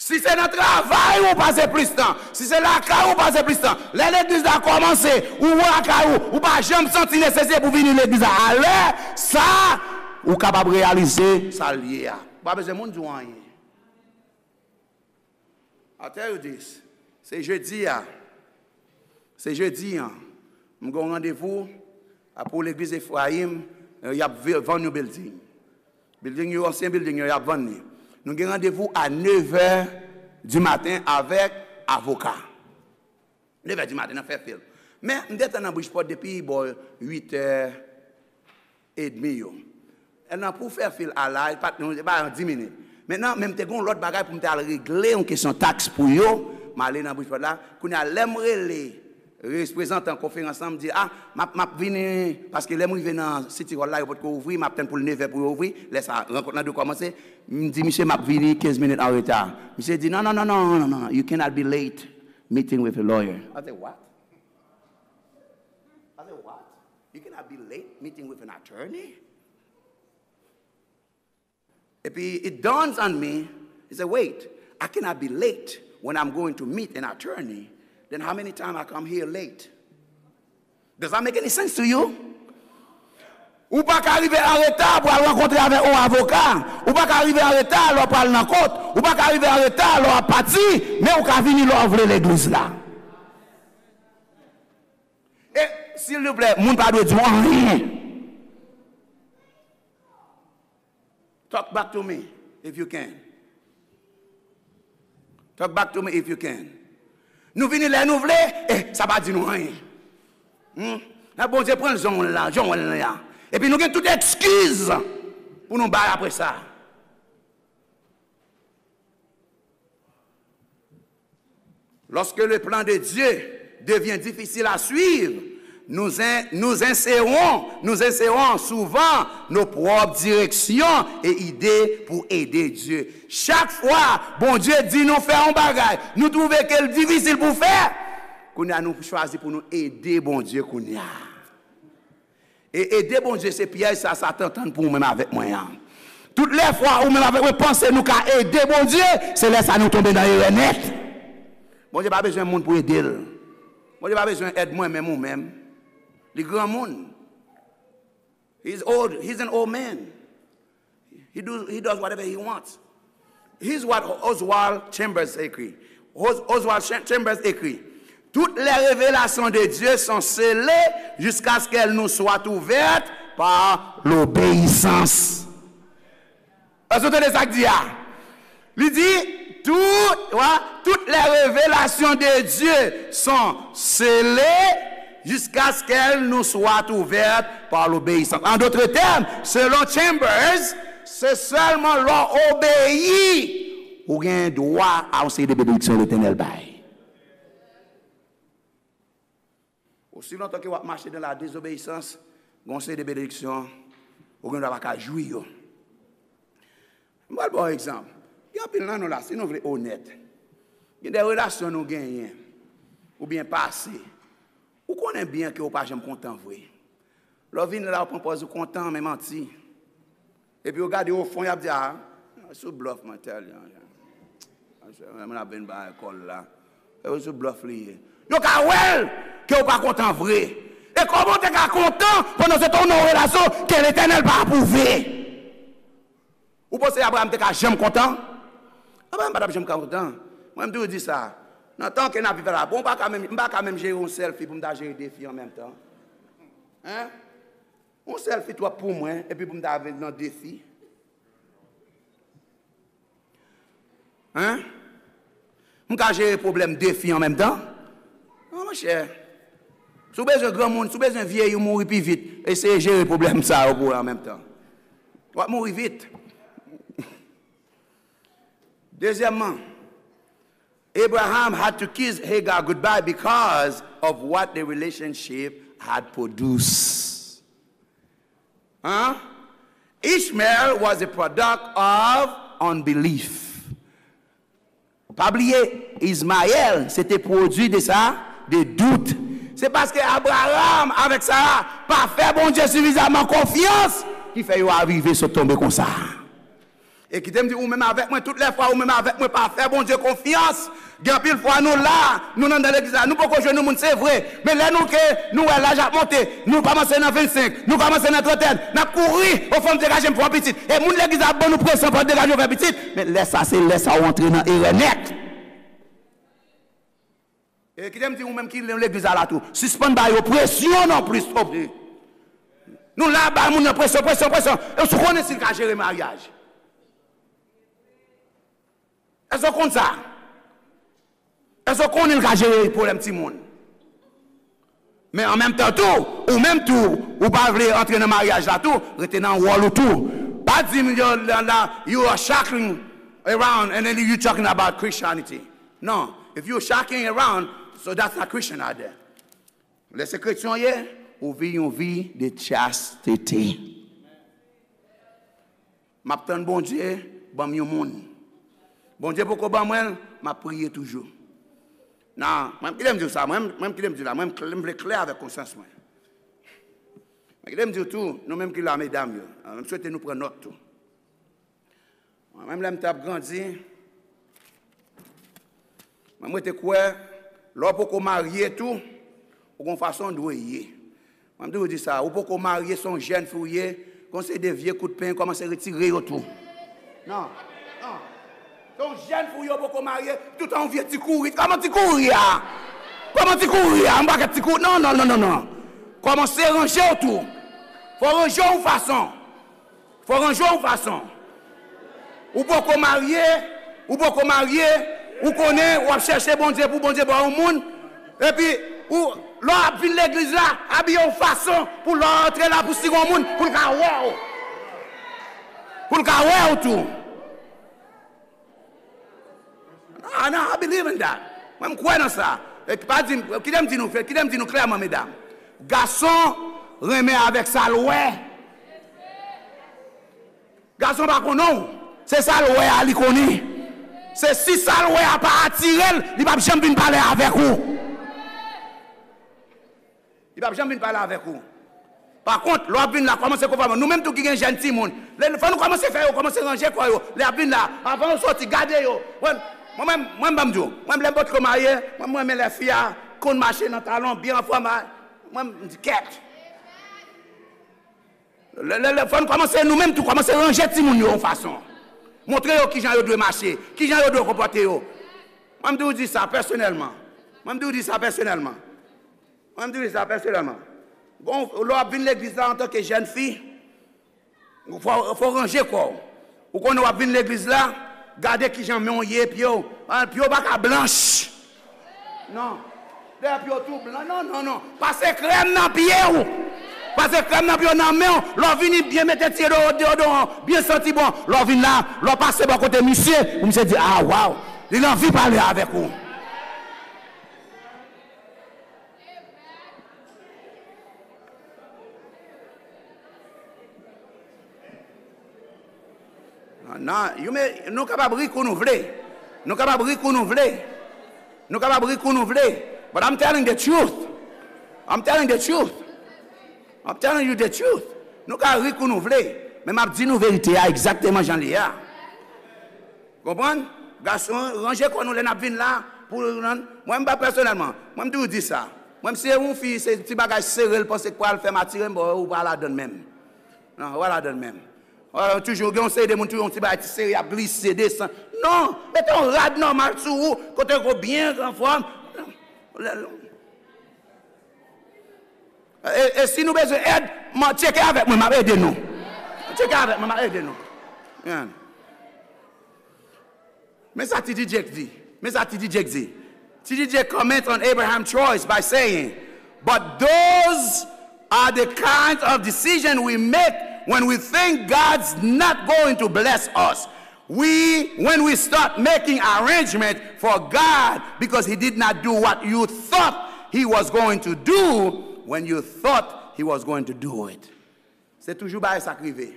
Si se nan travay ou pase plis tan, si se lakay ou pase plis tan, lè legliz la kòmanse, ou lakay ou, ou pa janm santi nesesite pou vini legliz la alè, sa, ou kapab reyalize sa l ye a. Ou pa bezwen moun di w anyen. I tell you this. Se jedi a. Se jedi an. M gen yon randevou a pou legliz Efrayim, eh, y ap ve-, vann yon building. Building yo, ansyen building yo, y ap vann li. Nou gen randevou a nèv è di maten avèk avoka. Nèv è di maten nan Fairfield. Men, m te tann nan Bridgeport depi bò uit è edmi yo. Nan pou Fairfield a la, li pa t, li pa t nan dis minit. Mentnan, men m te gen yon lòt bagay pou m te al regle yon kesyon taks pou yo. M ale nan Bridgeport la. Kounye a, lè m rele reprezantan konferans lan, m di, "Ah, m ap, m ap vini," paske lè m rive nan City Hall la, yo potko ouvri, m ap tann pou l nèv è pou yo ouvri. Lè sa, rankont lan dwe kòmanse. M di, "Misye, m ap vini kenz minit an reta." Misye di, "Non, non, non, non, non, non, you cannot be late meeting with a lawyer." I said, "What?" I said, "What? You cannot be late meeting with an attorney?" Epi, it dawns on me, he said, "Wait, I cannot be late when I'm going to meet an attorney. Then how many times I come here late? Does that make any sense to you?" Ou pa ka rive an reta pou al rankontre avèk yon avoka. Ou pa ka rive an reta lè w pral nan kot. Ou pa ka rive an reta lè w ap pati, men ou ka vini lè w vle legliz la. E, silvouplè, moun pa dwe di w anyen. Talk back to me if you can. Talk back to me if you can. Nou vini lè nou vle, e sa pa di nou anyen. Hmm? Nan Bondye pran l jan w la, jan w la. Epi nou gen tout ekskiz pou nou bay apre sa. Lorsque le plan de Dieu devient difficile à suivre, nous, in- nous insérons, nous insérons souvent nos propres directions et idées pour aider Dieu. Chak fwa Bondye di nou fè yon bagay, nou twouve ke l difisil pou fè, kounye a nou chwazi pou nou ede Bondye kounye a. E ede Bondye se pyèj sa Satan tann pou ou menm avèk mwen an. Tout lè fwa ou menm avèk mwen panse nou ka ede Bondye, se lè sa nou tonbe nan erè nèt. Bondye pa bezwen moun pou ede l. Bondye pa bezwen èd mwen menm ou menm. Li granmoun. He's old, he's an old man. He do, he does whatever he wants. Here's what Oswald Chambers écrit. Os- Oswald Ch- Chambers écrit: Toutes les révélations de Dieu sont scellées jusqu'à ce qu'elles nous soient ouvertes par l'obéissance. Èske w tande sa k di a? Li di, tout, wa, toutes les révélations de Dieu sont scellées jusqu'à ce qu'elles nous soient ouvertes par l'obéissance. En d'autres termes, selon Chambers, se sèlman lè w obeyi ou gen dwa a yon seri de benediksyon Letènèl bay. Osi lontan ke w ap mache nan la dezobeyisans, gen yon seri de benediksyon ou gen dwa pa ka jwi yo. M pral ba w egzanp. Gen anpil nan nou la, si nou vle onèt, gen de relasyon nou genyen, oubyen pase, ou konnen byen ke w pa janm kontan vre. Lè w vin la, w pran pòz ou kontan, men manti. Epi yo gade w o fon, y ap di, "Ah, sou blòf, mwen tèl jan, jan. Mwen ap vin bay kòl la. E sou blòf li ye." Yo ka wè l ke w pa kontan vre. E kòman w te ka kontan pandan se tan w nan yon relasyon ke Letènèl pa apwouve? Ou panse Abraram te ka janm kontan? Abraram pa t ap janm ka kontan. Mwen, m toujou di sa. Nan tan ke n ap viv la, bon, m pa ka menm, m pa ka menm jere yon sèl fi pou m ta jere de fi an menm tan. Hein? Yon sèl fi twòp pou mwen, epi pou m ta vin nan de fi. Hein? M ka jere pwoblèm de fi an menm tan? Non, monchè. Si w bezwen granmoun, si w bezwen vye, ou mouri pi vit, eseye jere pwoblèm sa yo pou wè an menm tan. W ap mouri vit. Dezyèmman, Abraham had to kiss Hagar goodbye because of what the relationship had produced. Hein? Ishmael was a product of unbelief. Pa bliye, Izmayèl, se te pwodui de sa, de dout. Se paske Abraram avèk Sara pa fè Bondye sifizaman konfyans ki fè yo arive sot tonbe konsa. E kite m di, ou menm avèk mwen, tout lè fwa ou menm avèk mwen pa fè Bondye konfyans, gen anpil fwa nou la, nou nan, nan legliz la, nou poko jwenn yon moun, se vre. Men lè nou ke, nou wè laj ap monte, nou kòmanse nan vennsenk, nou kòmanse nan trantèn, n ap kouri, o fò m degaje m fè yon pitit. E moun legliz la ap ban nou presyon pou degaje w fè pitit. Men lè sa, se lè sa ou antre nan erè nèt. E kite m di ou menm ki nan legliz la la tou, sispann ba yo presyon non plis, oke? Nou la bay moun nan presyon, presyon, presyon. E w sou konnen si l ka jere maryaj. Èske w konn sa? Èske w konnen l ka jere pwoblèm timoun? Men an menm tan tou, ou menm tou, ou pa vle antre nan maryaj la tou, rete nan wòl ou tou. Pa di m yo la, la, you are shaking around and then you talking about Christianity. Non, if you shaking around, so that's not Christian out there. Lè se kretyen w ye, ou viv yon vi de chastete. M ap tann Bondye ban m yon moun. Bondye poko ban mwen l, m ap priye toujou. Nan, mwen, kite m di w sa, mwen, mwen, kite m di w la, mwen, m vle klè avèk konsyans mwen. Mwen, kite m di w tou, nou menm ki la, medam yo, m swete nou pran nòt tou. Mwen menm, lè m t ap grandi, mwen, mwen te kwè, lè w poko marye tou, ou gon fason w dwe ye. Mwen, m toujou di sa, ou poko marye, se yon jèn fi w ye, gon seri de vye kout pen, kòmanse retire yo tou. Non, non. Se yon jèn fi w ye, ou poko marye, toutan yon vye ti kouri. Kòman ti kouri a? Kòman ti kouri a? Yon pakèt ti kouri. Non, non, non, non, non. Kòmanse ranje w tou. Fò w ranje w yon fason. Fò w ranje w yon fason. Ou poko marye, ou poko marye, ou konnen w ap chèche Bondye pou Bondye ba w yon moun. Epi, ou, lè w ap vin legliz la, abiye yon fason pou lè w antre la pou si gon moun, pou l ka wè w. Pou l ka wè w tou. Ah, no, I believe in that. Mwen, m kwè nan sa. E pa di m, kite m di nou, kite m di nou klèman, medam. Gason renmen avèk sa l wè. Gason pa konnen w. Se sa l wè a li konnen. Se si sa l wè a pa atire l, li p ap janm vin pale avèk ou. Li p ap janm vin pale avèk ou. Pa kont, lè w ap vin la, kòmanse konpòte w. Nou menm tou ki gen jèn timoun, lè, fò nou kòmanse fè yo kòmanse ranje kò yo. Lè y ap vin la, avan yo soti, gade yo. Mwen, mwen menm, mwen ban m di w, mwen lè m potko marye, mwen, mwen renmen lè fi a konn mache nan talon byen anfòm a. Mwen, m di kèt. Lè, lè, lè, fò n kòmanse nou menm tou, kòmanse ranje timoun yo yon fason. Montre yo kijan yo dwe mache, kijan yo dwe konpòte yo. Mwen, m toujou di sa pèsonèlman. Mwen, m toujou di sa pèsonèlman. Mwen, m toujou di sa pèsonèlman. Bon, lè w ap vin legliz la antanke jèn fi, fò, fò w ranje kò w. Ou konnen w ap vin legliz la, gade kijan men w ye, pye w. Ah, pye w pa ka blanch. Non. Dèyè pye w tou blan. Non, non, non. Pase krèm nan pye w. Pase krèm nan pye w nan men w. Lè w vini byen mete ti deodoran, byen santi bon. Lè w vin la, lè w pase bò kote misye, pou misye di, ah, waw, li anvi pale avèk ou. Nan, you may, nou kapab ri kou nou vle. Nou kapab ri kou nou vle. Nou kapab ri kou nou vle. But I'm telling the truth. I'm telling the truth. I'm telling you the truth. Nou ka ri kou nou vle. Men m ap di nou verite a egzakteman jan li ye a. Konprann? Gason, ranje kò nou lè n ap vin la. Pou mwen, m pa pèsonèlman, mwen, m toujou di sa. Mwen, m si yon fi, se ti bagay sere l panse k pral fè m atire m, bon, ou pa ladann menm. Non, ou pa ladann menm. Ou toujou gen yon seri de moun, toujou yon ti bagay ti sere, y ap glise, desann. Non, mete yon rad nòmal sou ou, kote ko byen anfòm. E, e si nou bezwen èd, man, tcheke avèk mwen, m ap ede nou. Tcheke avèk mwen, m ap ede nou. Yeah. Men sa T D Jakes di. Men sa T D Jakes di. T D Jakes comment on Abraham's choice by saying, but those are the kinds of decision we make when we think God's not going to bless us. We, when we start making arrangement for God because he did not do what you thought he was going to do when you thought he was going to do it. Se toujou bagay sa k rive.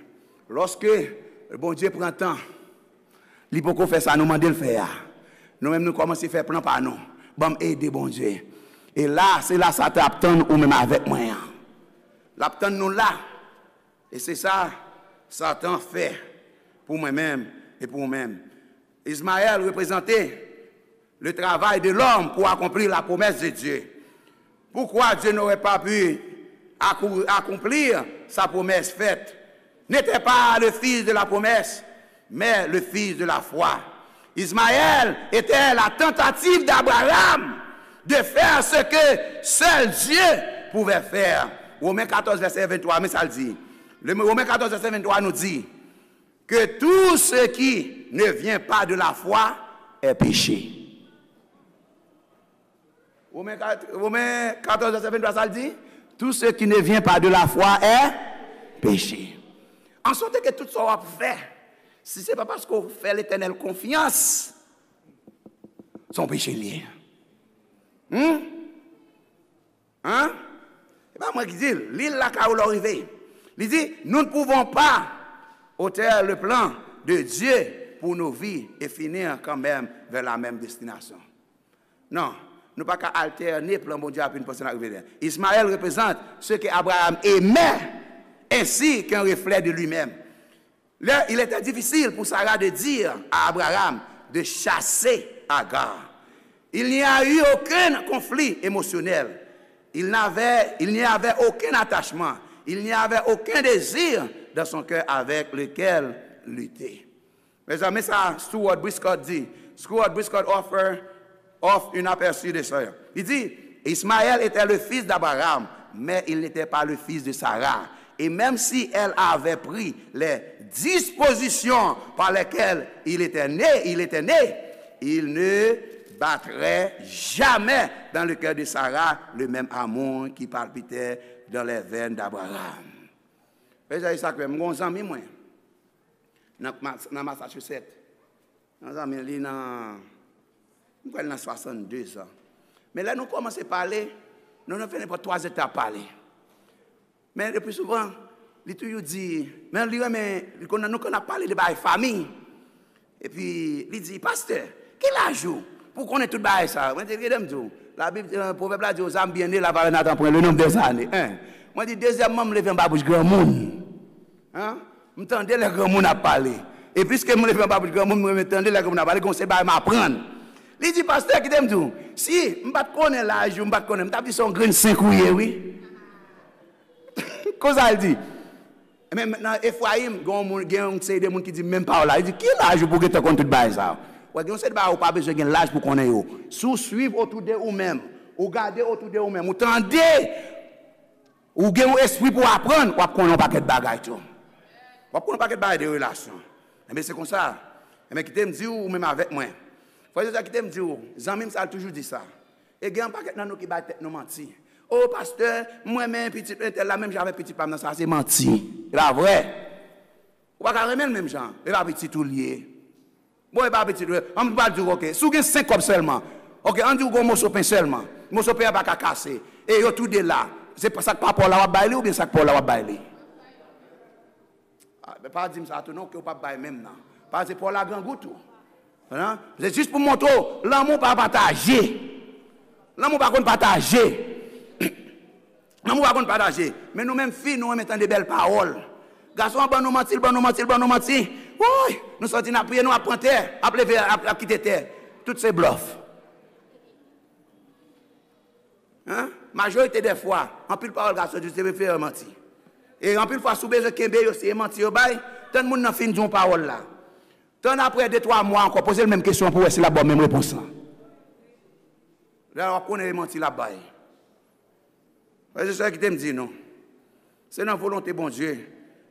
Lòske Bondye pran tan, li poko fè sa nou mande l fè a, nou menm nou kòmanse fè plan pa nou. Ban m ede Bondye. E la, se la Satan ap tann ou menm avèk mwen an. L ap tann nou la. E se sa Satan fè pou mwen menm e pou ou menm. Ismaël reprezante le travail de l'homme pour accomplir la promesse de Dieu. Pourquoi Dieu n'aurait pas pu accou- accomplir sa promesse faite? N'était pas le fils de la promesse, mais le fils de la foi. Ismaël était la tentative d'Abraham de faire ce que seul Dieu pouvait faire. Romains quatorze, verset vingt-trois, men sa l di. Le, Romains quatorze, verset vingt-trois nou di, que tout ce qui ne vient pas de la foi est péché. Romen kat, Romen katòz, vèsè venntwa, sa l di? Tout ce qui ne vient pas de la foi est péché. An sòt ke tout sa w ap fè, si se pa paske w fè Letènèl konfyans, se yon peche l ye. Hmm? Hein? E pa mwen ki di l, li l lakay ou lè w rive. Li di, nous ne pouvons pas ôter le plan de Dieu pour nos vies et finir quand même vers la même destination. Non, nou pa ka altène plan Bondye a pou n panse n ap rive la. Ismaël représente ce que Abraham aimait ainsi qu'un reflet de lui-même. Là, il était difficile pour Sarah de dire à Abraham de chasser Agar. Il n'y a eu aucun conflit émotionnel. Il n'avait, il n'y avait aucun attachement. Il n'y avait aucun désir dans son cœur avec lequel lutter. Mezanmi, sa Stuart Briscott di. Stuart Briscott offer, offre un aperçu de ça. Il dit, Ismaël était le fils d'Abraham, mais il n'était pas le fils de Sarah. Et même si elle avait pris les dispositions par lesquelles il était né, il était né, il ne battrait jamais dans le cœur de Sarah le même amour qui palpitait dans les veines d'Abraham. Mezanmi, sa k fè m gon zanmi mwen nan, nan Massachusetts. Yon zanmi li nan, m kwè l nan swasannde zan. Men lè nou kòmanse pale, nou, nou fè nenpòt twa zèdtan ap pale. Men le pli souvan, li toujou di, men li renmen, li konn, nou konn ap pale de bagay fanmi. Epi, li di, pastè, ki laj ou pou konnen tout bagay sa yo? Mwen di, gade m di w, Labib, euh, pwovèb la di, aux âmes bien nées, la valeur n'attend point le nombre des années. Hein? Mwen di, dezyèmman, m leve anba bouch granmoun. Hein? M tande lè granmoun ap pale. E piske m leve anba bouch granmoun, m renmen tande lè granmoun ap pale, gon se bagay m aprann. Li di, pastè, kite m di w, si m pa t konnen laj ou, m pa t konnen, m t ap di se yon grenn senk ou ye, wi. Konsa l di. Men nan Efrayim, gen yon moun, gen yon seri de moun ki di menm pawòl la. Li di, ki laj ou pou gentan konn tout bagay sa yo? Wè, gen yon seri de bagay ou pa bezwen gen laj pou konnen yo. Si w swiv otou de ou menm, ou gade otou de ou menm, ou tande, ou gen yon espri pou aprann, w ap konnen yon pakèt bagay tou. W ap konnen yon pakèt bagay de relasyon. Enben, se konsa. Enben, kite m di w, ou menm avèk mwen. Frè Jozèf, kite m di w, zanmi m sa, l toujou di sa. E gen yon pakèt nan nou ki bay tèt nou manti. O, pastè, m renmen pitit entèl la, menm jan avèk pitit pa m nan, sa se manti. Se pa vrè. Ou pa ka renmen l menm jan. E pa pitit ou l ye. Bon, e pa pitit ou. Ann m pral di w, oke, si w gen senk kòb sèlman, oke, ann di w gen yon moso pen sèlman. Moso pen an pa ka kase. E yo tou de la. Se pa sa k pa pa w la w ap bay li, oubyen sa k pa w la w ap bay li? Ah, men pa di m sa tou non, ke w p ap bay menm nan. Paske pa w la grangou tou. Hein? Se jis pou montre w, lanmou pa pataje. Lanmou pa konn pataje. Lanmou pa konn pataje. Men nou menm fi, nou renmen tande bèl pawòl. Gason an ban nou manti, l ban nou manti, l ban nou manti. Woy! Nou sòti, n ap priye, nou ap pran tè, ap leve, ap, ap kite tè. Tout se blòf. Hein? Majorite dè fwa, anpil pawòl gason di se prefere manti. E anpil fwa, si w bezwen kenbe yo, se manti yo bay. Tann moun nan fin di yon pawòl la. Tann apre de twa mwa ankò, poze l menm kesyon an pou w wè si l ap ba w menm repons lan. La, w ap konnen e manti l ap bay. Frè e sè, kite m di nou, se nan volonte Bondye.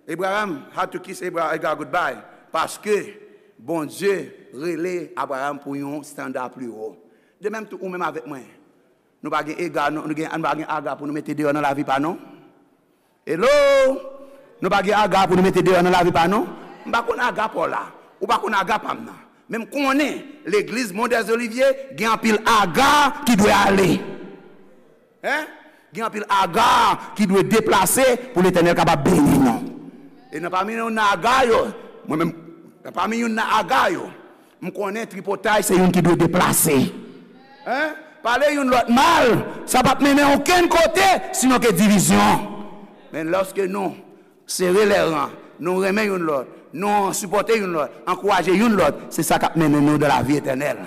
Abraham had to kiss Abra-, Hagar goodbye, paske Bondye rele Abraham pou yon estanda pli wo. De menm tou, ou menm avèk mwen, nou pa gen ega, nou, nou gen, nou pa gen aga pou nou mete deyò nan lavi pa nou. Hello? Nou pa gen aga pou nou mete deyò nan lavi pa nou. M pa konn aga pa w la. Ou pa konn aga pa m nan. Men m konnen legliz Mont des Oliviers gen anpil aga ki dwe ale. Hein? Gen anpil aga ki dwe deplase pou Letènèl kapab beni nou. E nan pami youn nan aga yo, mwen menm, nan pami youn nan aga yo, m konnen tripotay se youn ki dwe deplase. Hein? Pale youn lòt mal, sa p ap mennen okenn kote, sinon ke divizyon. Men lòske nou sere lè ran, nou renmen youn lòt, nou sipòte youn lòt, ankouraje youn lòt, se sa k ap mennen nou dan lavi etènèl.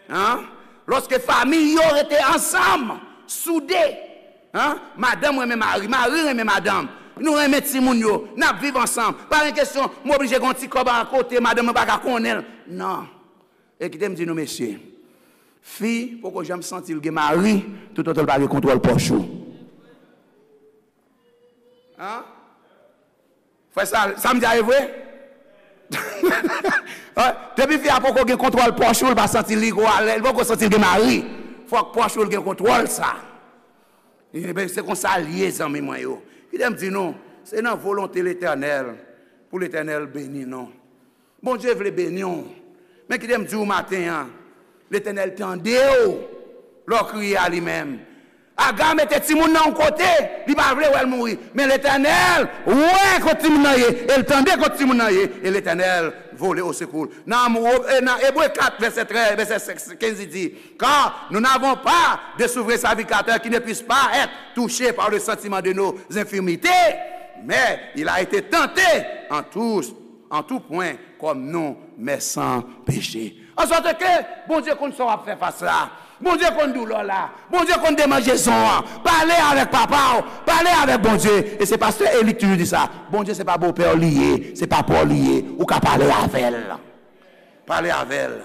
Hein? Lòske fanmi yo rete ansanm, soude, hein? Madanm renmen mari, mari renmen madanm, nou renmen timoun yo, n ap viv ansanm. Pa gen kesyon, m oblije gen yon ti kòb akote, madanm mwen pa ka konnen l. Non. E kite m di nou, mesye, fi poko janm santi l gen mari toutotan l pa gen kontwòl pòch ou. Hein? Frè, sa, sa m di a e vre? Depi fi a poko gen kontwòl pòch ou, l pa santi li gwo alè, li poko santi l gen mari. Fòk pòch ou l gen kontwòl sa. Ebyen, se konsa l ye, zanmi mwen yo. Kite m di nou, se nan volonte Letènèl pou Letènèl beni nou. Bondye vle beni w. Men kite m di w maten an, Letènèl tande w lè w kriye a li menm. Aga mete timoun nan yon kote, li pa vle wè l mouri. Men Letènèl wè kote timoun nan ye, e l tande kote timoun nan ye, e Letènèl vole osekou l. Nan, e, nan Ebre kat, vèsè trèz, vèsè kenz, li di, Car nous n'avons pas de souverain sacrificateur qui ne puisse pas être touché par le sentiment de nos infirmités, mais il a été tenté en tout, en tout point comme nous, mais sans péché. An sòt ke Bondye konn sa w ap fè fas la. Bondye konn doulè w la. Bondye konn demanjezon an. Pale avèk papa w. Pale avèk Bondye. E se pastè Eli k toujou di sa. Bondye se pa bopè w li ye. Se papa w li ye. Ou ka pale avè l. Pale avè l.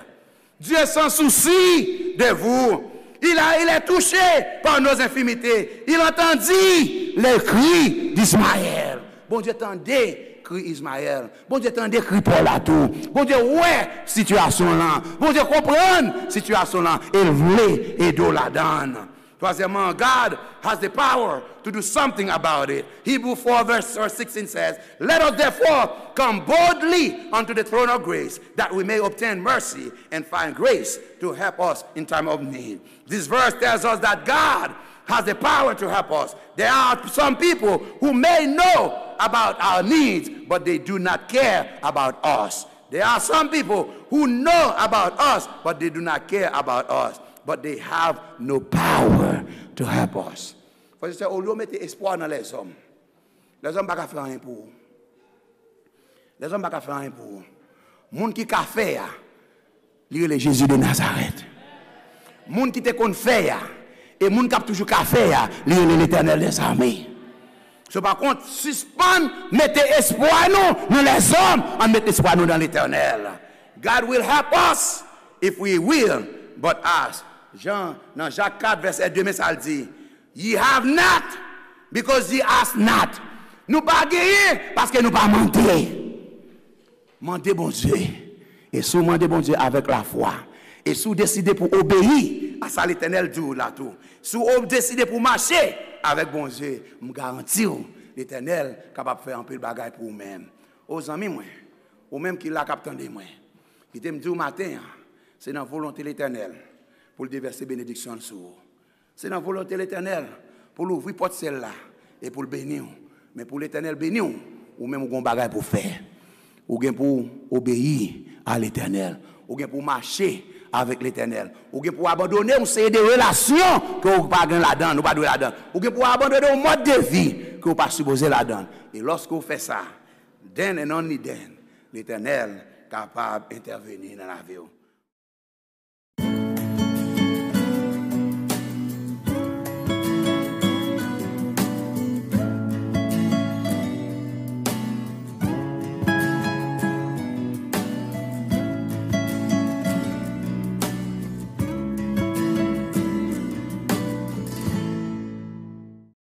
Dieu s'en soucie de vous. Il a, il est touché par nos infirmités. Il entendit les cris d'Ismaël. Bondye tande kri Ismaël. Bondye tande kri pa w la tou. Bondye wè sitiyasyon w lan. Bondye konprann sitiyasyon w lan. E l vle ede w ladan l. Troisièmement, God has the power to do something about it. Hebrew four verse sixteen says, Let us therefore come boldly unto the throne of grace, that we may obtain mercy and find grace to help us in time of need. This verse tells us that God has the power to help us. There are some people who may know about our needs, but they do not care about us. There are some people who know about us, but they do not care about us. But they have no power to help us. Frè e sè, olye w mete espwa w nan lèzòm, lèzòm pa ka fè anyen pou ou. Lèzòm pa ka fè anyen pou ou. Moun ki ka fè a, li rele Jezi de Nazarèt. Moun ki te konn fè a, e moun k ap toujou ka fè a, li rele Letènèl dèzame. So, pa kont, sispann mete espwa nou nan lèzòm, ann met espwa nou nan Letènèl. God will help us if we will but ask. Jan, nan Jak kat vèsè de, men sa l di, "Ye have not because ye ask not." Nou pa genyen paske nou pa mande. Mande Bondye. E si w mande Bondye avèk lafwa, e si w deside pou obeyi a sa Letènèl di w la tou, si w deside pou mache avèk Bondye, m garanti w, Letènèl kapab fè anpil bagay pou ou menm. O zanmi mwen, ou menm ki la k ap tande mwen, kite m di w maten an, se nan volonte Letènèl pou l devèse benediksyon l sou ou. Se nan volonte Letènèl pou l ouvri pòt syèl la e pou l beni w. Men pou Letènèl beni w, ou menm ou gen yon bagay pou w fè. Ou gen pou w obeyi a Letènèl. Ou gen pou w mache avèk Letènèl. Ou gen pou w abandone yon seri de relasyon ke w pa gen ladan, ou pa dwe ladan. Ou gen pou w abandone yon mòd de vi ke w pa sipoze ladan. E lòske w fè sa, then and only then, Letènèl kapab entèveni nan lavi w.